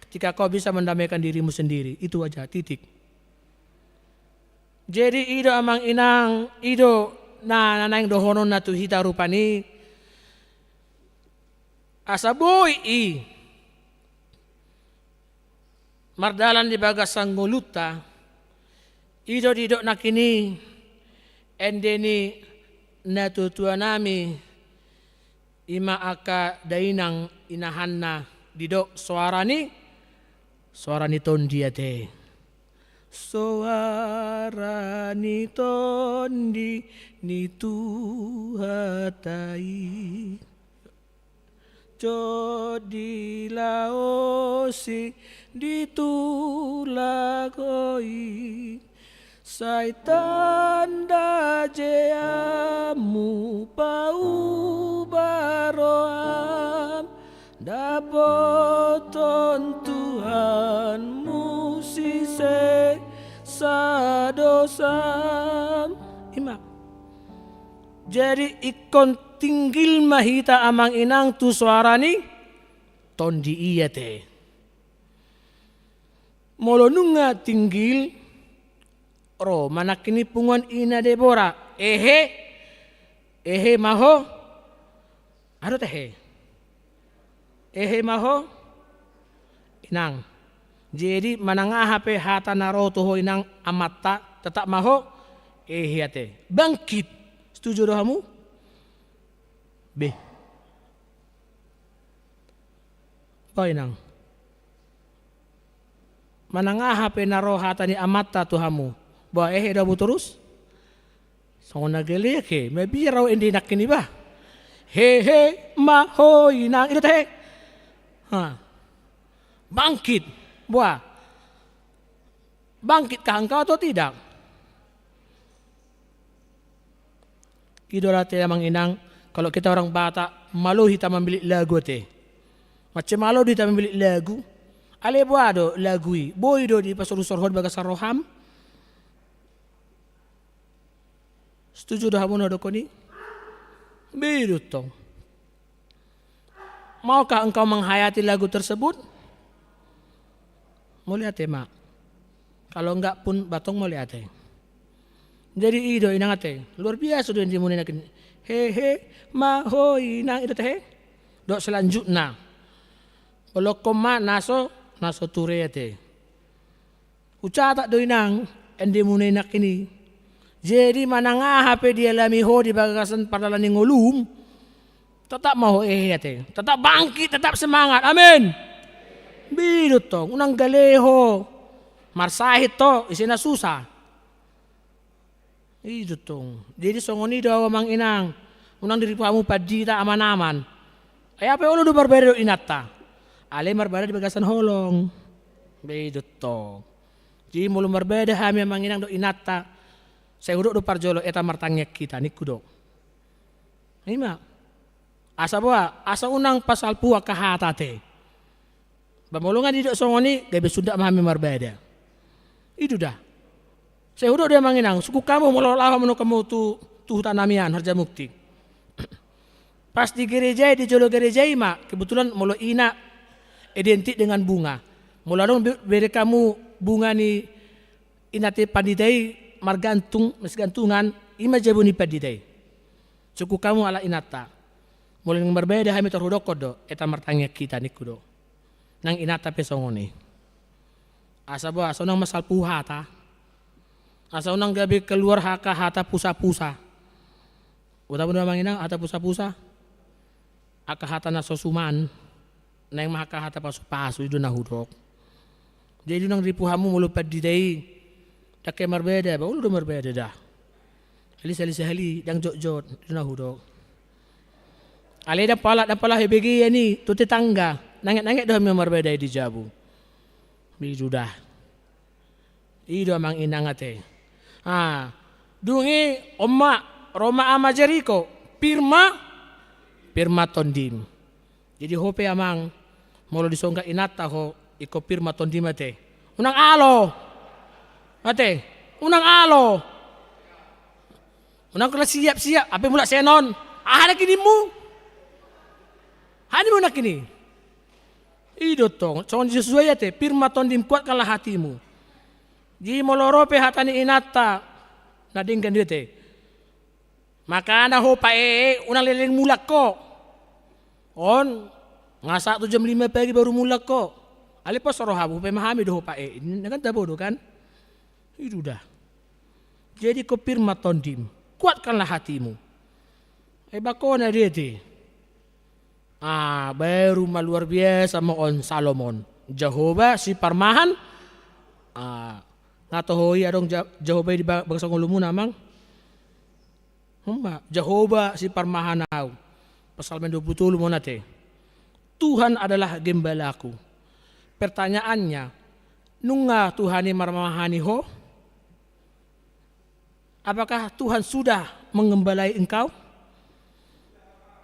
Ketika kau bisa mendamaikan dirimu sendiri, itu aja, titik. Jadi i do amang inang, i do na, na naeng dohononna tu hita rupani. Asa boi i mardalan di bagasan ngolunta, i do didok nangkin i ende ni natuatuanami, i ma angka dainang inahanna, didok soara ni, soara ni tondi ate. Soara ni tondi ni Tuhanta i. Tondi laos i ditulak ho i, sai tanda je hamu pauba roham, dapothon Tuhanmu sisesa dosam. I ma. Jadi ingkon tinggil ma hita amang inang tu soara ni tondi i ate. Molo nunga tinggil, ro ma nangkin i punguan ina Debora. Ehe, ehe ma ho. Aha do ehe? Ehe ma ho, inang. Jadi manang aha pe hata na ro tu ho inang amanta, tetap ma ho ehe ate. Bangkit. Setuju do hamu? Be. Ba inang. Manang aha pe na ro hata ni amanta tu hamu, ba ehe do hamu torus? Songon na gale ake, mabiar au ende nangkin i ba. Hehe ma ho inang, i do ate. Ha. Bangkit. Ba. Bangkitkah engkau atau tidak? I do ate amang inang, kalau kita orang Batak, malo hita mambilik lagu ate. Mansai malo do hita mambilik lagu. Alai boha do lagu i? Boi do dipasorusor ho di bagasan roham? Setuju do hamu na hudokkon i? Be do tong. Maukah engkau menghayati lagu tersebut? Mauliate ma. Kalau enggak pun ba tong mauliate. Jadi i do inang ate, luar biasa do endemuna i nangkin. Hehe ma ho inang, i do ate he. Dohot selanjutna. Bolongkon ma na so, na so ture ate. Hucatat do inang endemuna i nangkin i. Jadi manang aha pe dialami ho di bagasan pardalanan ni ngolum, tetap ma ho ehe ate. Tetap bangkit, tetap semangat. Amin. Be do tong, unang gale ho. Marsahit ho, ise na susah. I do tong. Jadi songon i do au amang inang. Unang diripu hamu pandita aman-aman. Ai hape olo do marbada dohot inanta. Alai marbada di bagasan holong. Be do tong. Jadi molo marbada hami amang inang dohot inanta, sai hudok do parjolo, eta martangiang hita, ningku do. I ma. Asa boha, asa unang pasalpu angka hata ate. Ba molo nga didok songon i, gabe sundat ma hami marbada. I do da. Sai hudok do amang inang, sungkun hamu molo laho hamu nangkin tu, tu huta nami an Harjamukti. Pas di gereja i, di jolo gereja i ma, kebetulan molo ina identik dengan bunga. Molo adong be-, berek hamu bunga ni ina ate pandita i margantung, marsigantungan, i ma jabu ni pandita i. Sungkun hamu ala inanta. Molo naeng marbada hami tor hudokkon do, eta martangiang hita ningku do. Nang inanta pe songon i. Asa boha, asa unang masalpu hata. Asa unang gabe keluar angka hata pusa-pusa. Boto hamu do amang inang hata pusa-pusa? Angka hata na so suman. Naeng ma angka hata pasu-pasu, i do na hudok. Jadi unang ripu hamu molo pandita i. Ndang ke marbada, ba olo do marbada da. Alai sahali-sahali, ndang jotjot, i do na hudok. Alai ndang pala, ndang pala hebegean i tu tetangga. Nanget-nanget do hami marbada i di jabu. I do da. I do amang inang ate. Ah, dung i on ma, ro ma ama Jeriko, pir ma, pir ma tondim. Jadi ho pe amang, molo disongga inanta ho, ingkon pir ma tondim ate. Unang alo. Ate, unang alo. Unang kala siap-siap, hape mulak sian on. Aha nangkininmu? Aha ninmu nangkin i? I do tong, songon si Josua i ate, pir ma tondim, kuatkanlah hatimu. Jadi molo ro pe hata ni inanta, na denggan do i ate. Makana ho paee, unang leleng mulak ho. On, nga sahat tu jam lima pagi baru mulak ho. Alai pos ro hamu, hupaima hami do ho paee. Ini kan tabo do kan? I do da. Jadi ingkon pir ma tondim, kuatkanlah hatimu. Ai bakona do i ate. Ah, baru ma luar biasa ma on Salomon. Jahowa si parmahan. Ah, nga toho i adong Ja-, Jahowa i di ba-, bagasan ngolumuna amang? Homa, Jahowa si parmahan au. Psalmen dua pulu tolu ma on ate. Tuhan adalah gembalaku. Pertanyaannya, nunga Tuhan i marmahani ho? Apakah Tuhan sudah menggembalai engkau?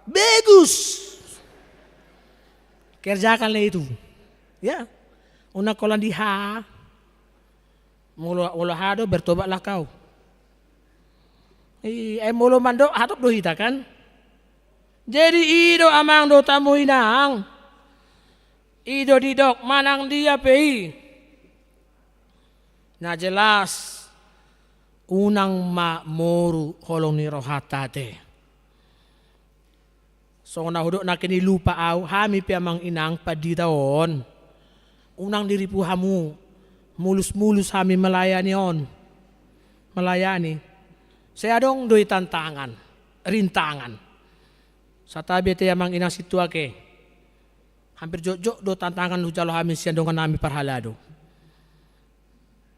Bagus. Kerjakanlah itu. Ya. Unang holan di ha. Molo, molo ha do, bertobatlah kau. I, eh, molo mandok, hatop do hita kan? Jadi i do amang dohot hamu inang. I do didok manang dia pe i. Na jelas, unang ma moru holong ni rohanta ate. Songon na hudok nangkin i, lupa au, hami pe amang inang pandita on. Unang diripu hamu, mulus-mulus hami melayani on. Melayani. Sai adong do i tantangan, rintangan. Santabi ate amang inang sintua ke. Hampir jotjot do tantangan hujalo hami sian dongan nami parhalado.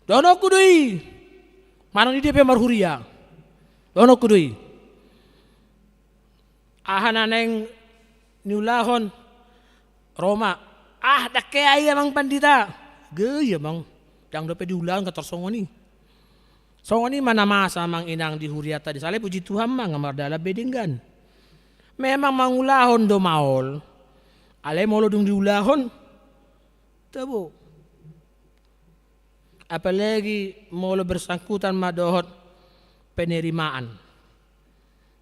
Dohononku do i. Manang di dia pe marhuria. Dohononku do i. Aha na naeng niulahon? Ro ma. Ah, ndang hea i amang pandita. Gaya amang. Ndang dope diulahon nga tor songon i. Songon i ma na masa amang inang di hurianta di sala i, puji Tuhan ma nga mardalan be denggan. Memang mangulahon do maol. Alai molo dung diulahon, tabo. Apalagi molo bersangkutan ma dohot penerimaan.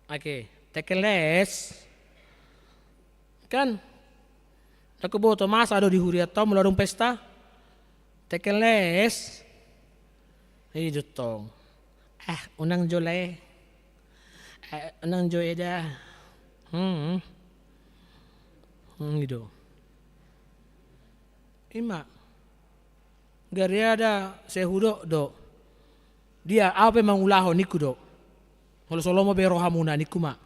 Oke, tekles. Kan? Ndang huboto masa do di hurianta on molo adong pesta. Tekles. I do tong. Ah, unang jo lae. Ah, unang jo eda. Hmm. Hmm, i do. I ma. Gariada sai hudok do. Dia, au pe mangulahon ningku do. Molo so lomo be rohamuna ningku ma.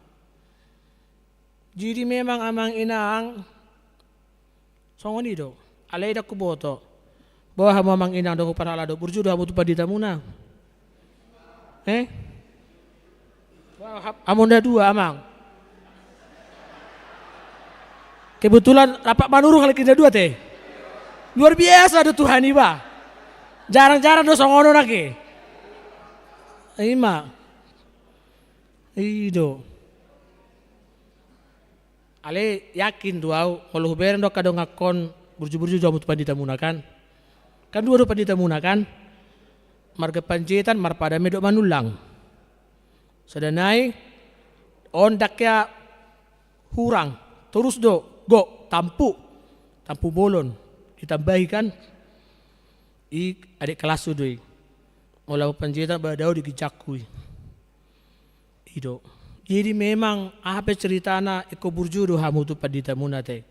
Jadi memang amang inang songon i do. Alai ndang huboto. Boha hamu amang inang dohot parhalado, burju do hamu tu panditamuna? Eh? Hamu na dua amang. Kebetulan rap manurung halak i na dua ate. Luar biasa do Tuhan i ba. Jarang-jarang do songon on ate. I ma. I do. Alai yakin do au, molo hubereng do angka donganhon, burju-burju do hamu tu panditamuna kan? Kan dua do panditamuna kan? Marga Panjaitan, Marpada Made dohot Manullang. Sada nai, on ndang hea hurang, torus do, gok, Tampu, Tampubolon, ditambahi kan? I adek kelasku do i. Molo Panjaitan ba dao di ginjangku i. I do. Jadi memang aha pe ceritana ingkon burju do hamu tu panditamuna ate.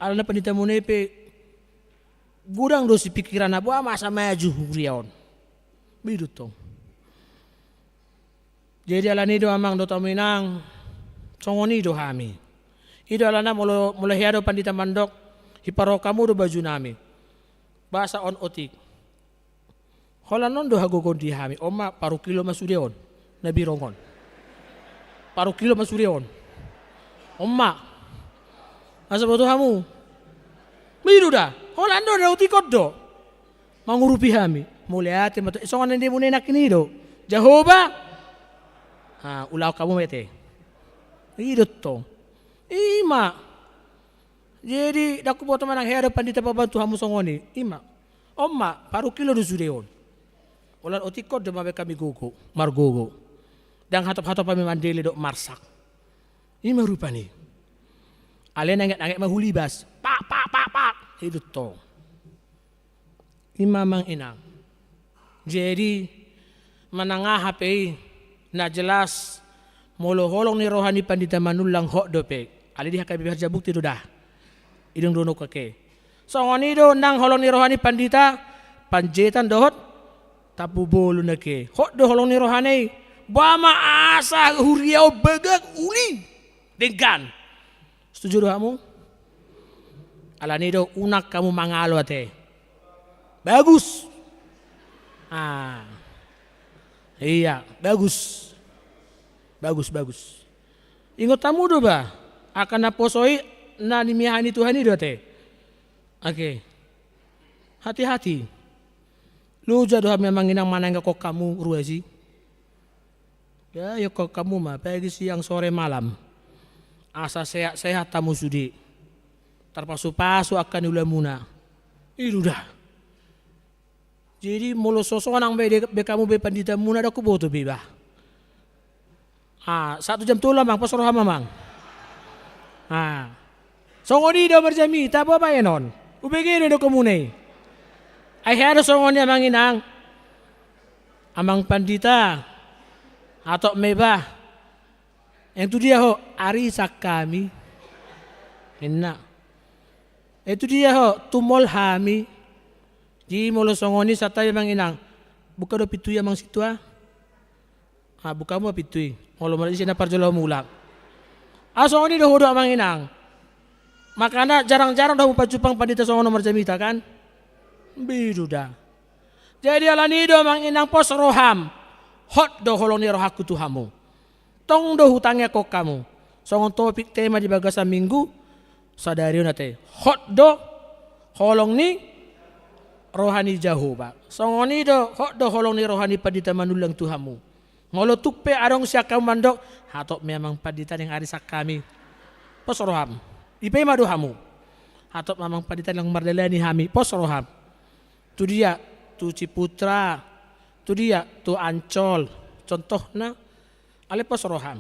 Alana panditamuna i pe godang do sipikironna, boha ma asa maju huria on. Ba i do tong. Jadi alani do amang dohot hamu inang, songon i do hami. I do alana molo, molo hea do pandita mandok, hiparorot hamu do bajunami. Boasa on otik. Holan on do hagogoon di hami, on ma paruhon kilo ma sude on, na birong on. Paruhon kilo ma sude on. On ma. Asa boto hamu. Ba i do da, holan do da otik on do. Mangurupi hami. Mauliate ma tu, songon na nidemuna i nangkin i do. Jahowa. Ha, ulahon hamu ma ate. I do tong. I ma. Jadi, ndang huboto manang hea do pandita pabantu hamu songon i. I ma. On ma, paruhon kilo do sude on. Holan otik on do mambahen hami gogo, margogo. Ndang hatop-hatop hami mandele dohot marsak. I ma rupani. Alai na inget-inget ma hulibas. Pak, pak, pak, pak. I do tong. I ma amang inang. Jadi, manang aha pe i, na jelas, molo holong ni roha ni pandita Manullang hot dope. Alai di H K B P Harjabukti do da. I do dohononku ate. Songon i do nang holong ni roha ni pandita Panjaitan dohot Tampubolon ate. Hot do holong ni rohana i. Boha ma asa huria on bagak uli. Denggan. Setuju do hamu? Alani do unang hamu mangalo ate. Bagus. Ah. Iya, bagus. Bagus, bagus. Ingot hamu do ba, angka naposo i, Na nimiahan ni Tuhan i do ate. Oke. Hati-hati. Loja do hami amang inang manaengkon hamu ruas i. Ya, iangkon hamu ma pagi siang sore malam. Asa sehat-sehat hamu sude. Tarpasu-pasu angka ni ulamuna. I do da. Jadi molo so sonang be, be hamu be panditamuna, ndang huboto be bah. Ah, sahat tu jam tolu amang, pos roham amang. Ah. Songon i do marjamita, boa baenon. Hubege do i dohot hamuna i. Ai hea do songon i amang inang. Amang pandita. Hatop ma i bah. Eng tu dia ho, arisan hami. Ninna. Eng tu dia ho, tumol hami. Jadi molo songon i santabi amang inang. Buka do pintu i amang situa. Ah, buka ma pintu i. Molo molo ise na parjolo mulak. Ah, songon i do ho do amang inang. Makana jarang-jarang do hamu pajumpang pandita songon on marjamita kan. Be i do da. Jadi alani i do amang inang pos roham. Hot do holong ni rohangku tu hamu. Tong do hutangiangkon hamu. Songon topik tema di bagasan minggu sadari on ate. Hot do holong ni roha ni Jahowa. Songon i do hot do holong ni roha ni pandita Manullang tu hamu. Molo tung pe adong sian hamu mandok, hatop ma i amang pandita naeng arisan hami. Pos roham. Dipaima do hamu. Hatop ma amang pandita naeng mardalani hami. Pos roham. Tu dia, tu Ciputra. Tu dia, tu Ancol. Contohna, alai pos roham.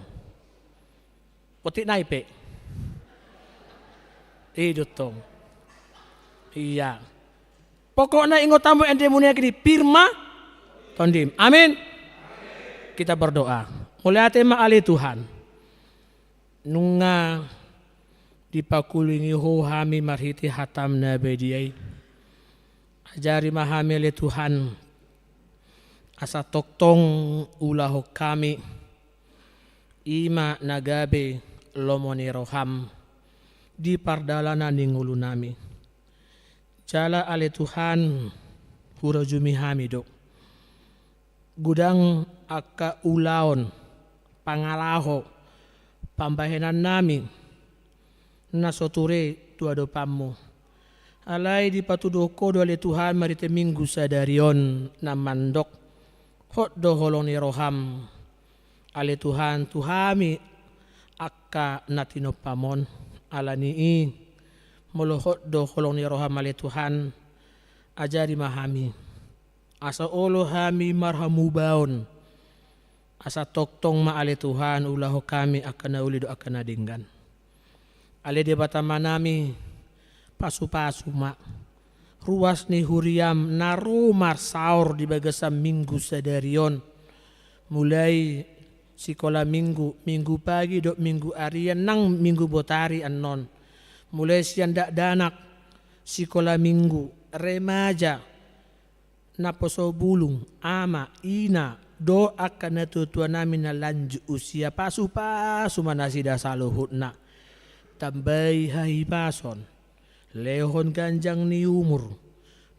Potik nai pe. I do tong. Iya. Pokokna ingot hamu endemuna i, pir ma tondim. Amin. Kita berdoa. Mauliate ma ale Tuhan. Nunga dipangkulingi Ho hami marhite hataM na badia i. Ajari ma hami ale Tuhan. Asa tongtong ulahon hami. I ma na gabe lomo ni rohaM di pardalanan ni ngolunami. Jala ale Tuhan, hurajumi hami do. Godang angka ulaon, pangalaho, pambahenannami, na so ture tu adopanMu. Alai dipatuduhon Ho do ale Tuhan marhite Minggu sadari on na mandok, hot do holong ni rohaM. Ale Tuhan, tu hami angka na tinompaM on, alani i, molo hot do holong ni rohaM ale Tuhan, ajari ma hami. Asa olo hami marhamubaon, asa tongtong ma ale Tuhan ulahon hami angka na uli dohot angka na denggan. Ale Debata Amanami, pasu-pasu ma ruas ni huriaM na ro marsaor di bagasan Minggu sadari on. Mulai sikola Minggu, Minggu pagi dohot Minggu arian nang Minggu botari annon. Mulai sian dakdanak, sikola Minggu, remaja, naposo bulung, ama, ina, dohot angka natua-tuanami na lanjut usia, pasu-pasu ma nasida saluhutna. Tambai hahipason, lehon ganjang ni umur,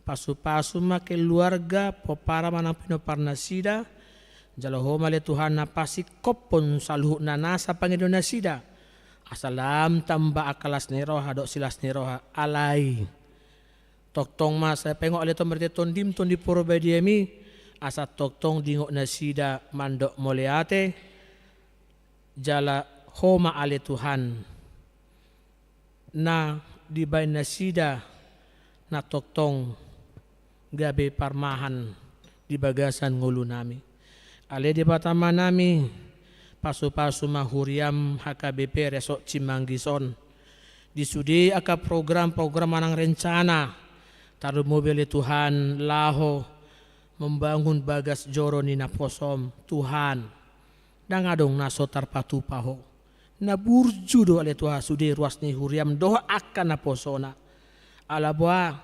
pasu-pasu ma keluarga, pomparan manang pinomparnasida, jalo Ho ma ale Tuhan na pasingkophon saluhutna nasa pangidoannasida, asa lam tamba angka las ni roha dohot silas ni roha, alai tongtong ma sai paingot ale Tuhan marhite TondiM, Tondi ParbadiaMi, asa tongtong diingot nasida mandok mauliate, jala Ho ma ale Tuhan na dibahen nasida na tongtong gabe parmahan di bagasan ngolunami. Ale Debata Amanami, pasu-pasu ma huriaM H K B P Resort Cimanggis on. Di sude angka program-program manang rencana, tarlumobi ale Tuhan laho membangun bagas joro ni naposoM, Tuhan. Ndang adong na so tarpatupa Ho. Na burju do ale Tuhan sude ruas ni huriaM dohot angka naposona. Ala boha,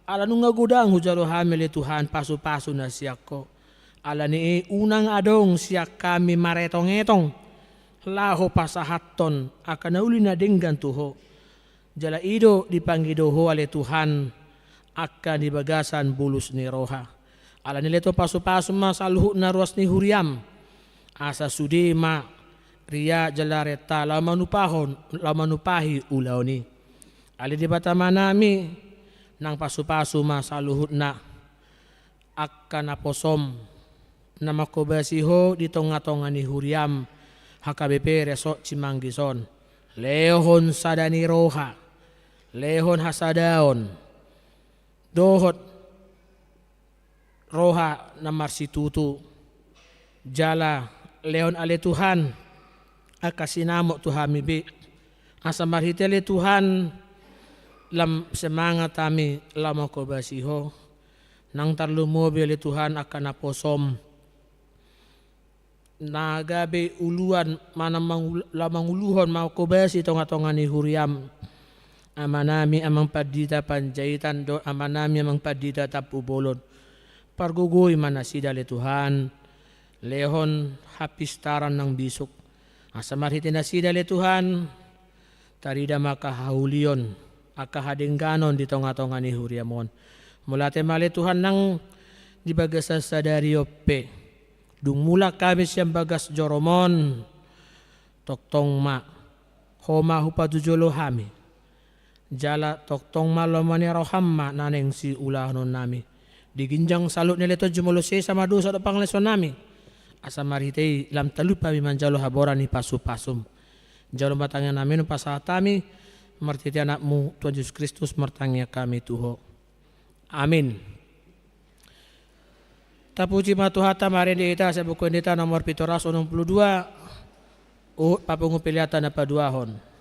ala nunga godang hujalo hami ale Tuhan pasu-pasu na sian Ho. Alani i unang adong sian hami maretong-etong laho pasahathon angka na uli na denggan tu Ho. Jala i do dipangido Ho ale Tuhan angka di bagasan bolus ni roha. Alani i ale Tuhan pasu-pasu ma saluhutna ruas ni huriaM. Asa sude ma ria jala renta laho manupahon, laho manupahi ulaon i. Ale Debata Amanami, nang pasupasu ma saluhutna angka naposom na manghobasi Ho di tongatonga ni huriam H K B P Resort Cimanggis on. Lehon sada ni roha, lehon hasadaon, dohot roha na marsitutu, jala lehon ale Tuhan angka sinamot tu hami be, asa marhite ale Tuhan lam semangat hami lam manghobasi Ho. Nang tarlumobi ale Tuhan angka naposom na gabe uluan manang mangul-, lam manguluhon manghobasi tongatonga ni huriam. Amanami Amang Pandita Panjaitan dohot Amanami Amang Pandita Tampubolon. Pargogoi ma nasida ale Tuhan, lehon hapistaran nang bisuk. Asa marhite nasida ale Tuhan, tarida ma angka haulion, angka hadengganon di tongatonga ni huriam on. Mauliate ma ale Tuhan nang di bagasan sadari on pe. Dung mulak hami sian bagas jorom on, tongtong ma Ho ma hupajojolo hami. Jala tongtong ma lomo ni roham ma na naeng siulahononnami. Di ginjang saluhutna ale Tuhan jumolo sesa ma dosa dohot pangalesonnami. Asa marhite i lam talup hami manjalo haboran ni pasupasum. Jalo ma tangiangnami on hupasahat hami, marhite Anakmu Tuhan Jesus Kristus martangiang hami tu Ho. Amin. Tapuji ma Tuhanta, marende hita sian Buku Ende hita nomor pitu ratus onom pulu dua, huhut papungu pelean na paduahon.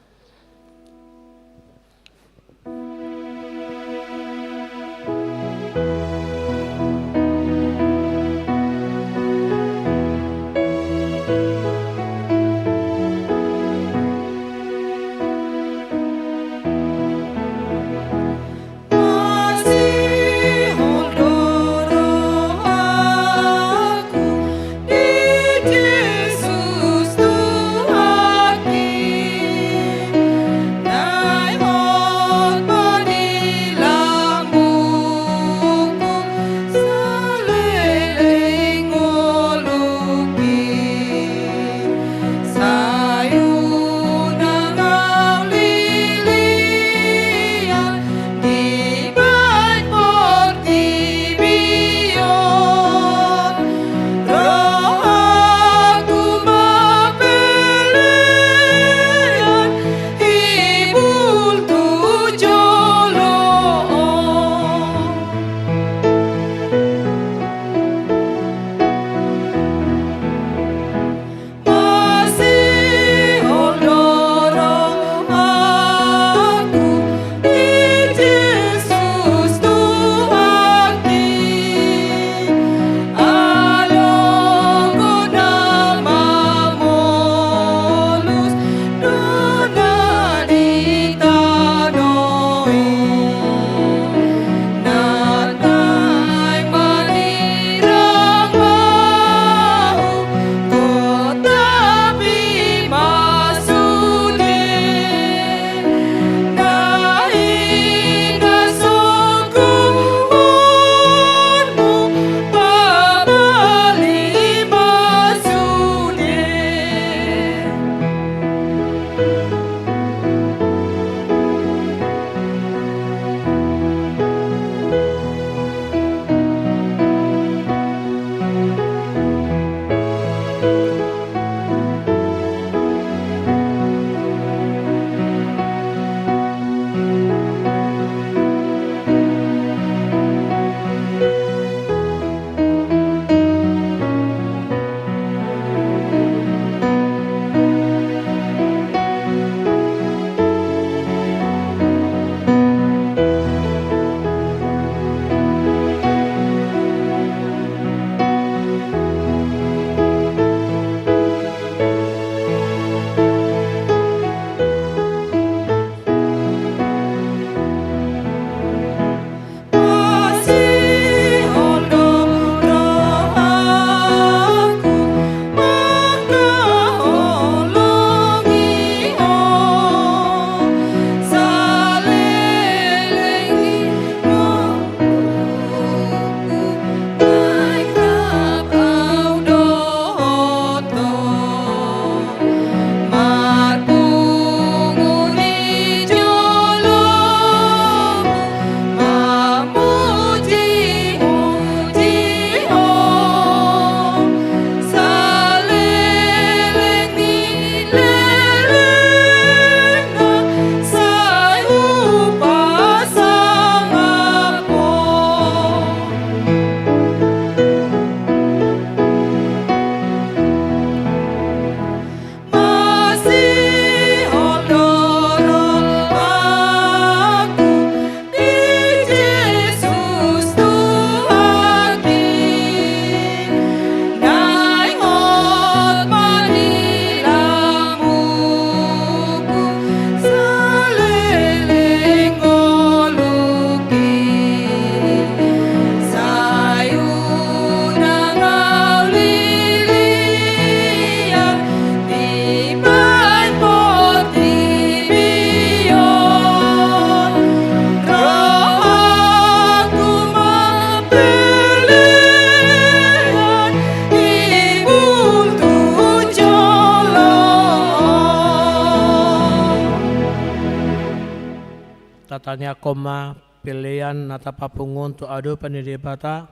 Tangiangkon ma pelean na tapapungu on tu adopan ni Debata.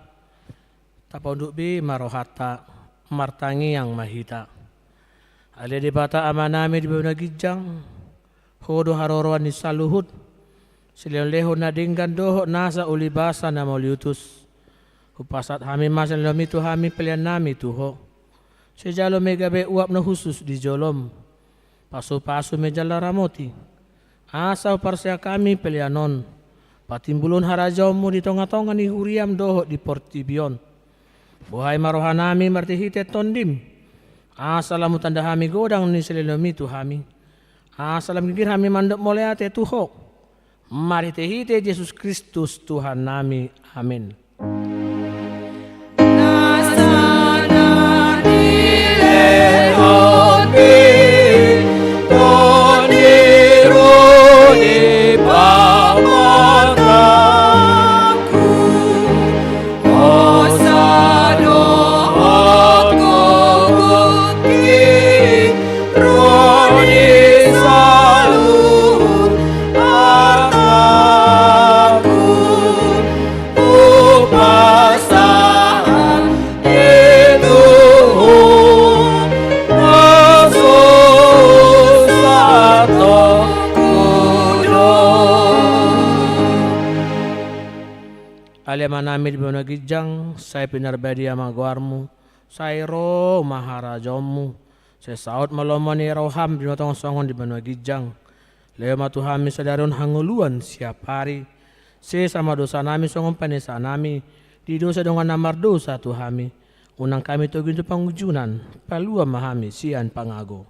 Tapaunduk be ma rohanta, martangiang ma hita. Ale Debata Amanami di banua ginjang, Ho do haroroan ni saluhut, silehonlehon na denggan dohot nasa ulibasa na mauliutus. Hupasahat hami ma silehonmi tu hami peleannami tu Ho. Sai jalo ma i gabe uap na hushus di jolom. Pasupasu ma i jala ramoti. Asa huparseak hami pelean on patimbulhon harajaonmu di tongatonga ni huriam dohot di portibi on. Buhai ma rohanami marhitehite Tondim. Asa lam hutanda hami godang ni silehonmi tu hami. Asa lam ginggir hami mandok mauliate tu Ho. Marhitehite Jesus Kristus Tuhannami. Amen. Ale Amanami di banua ginjang, sai pinarbadia ma goarmu, sai ro ma harajaonmu, sai saut ma lomo ni roham di tongatonga songon di banua ginjang. Lehon ma tu hami sadari on hangoluan siapari. Sesa ma dosanami songon panesanami di dosa dongan na mardosa tu hami. Unang hami togihon tu pangunjunan, palua ma hami sian pangago.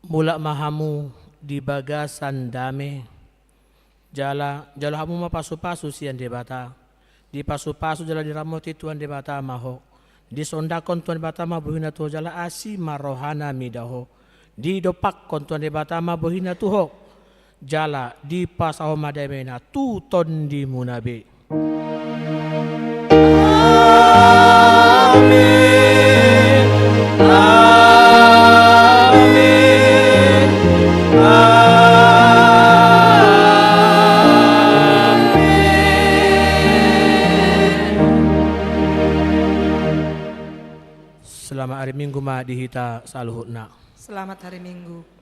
Mulak ma hamu di bagasan dame. Jala jalo hamu ma pasupasu sian Debata. Dipasupasu jala diramoti Tuhan Debata ma ho. Disondangkon Tuhan Debata ma bohina tu ho jala asi ma rohana mida ho. Didompakkon Tuhan Debata ma bohina tu ho. Jala dipasahat ma damena tu tondimuna be. Amen. Amen. Amen. Selamat hari Minggu ma di hita saluhutna. Selamat hari Minggu.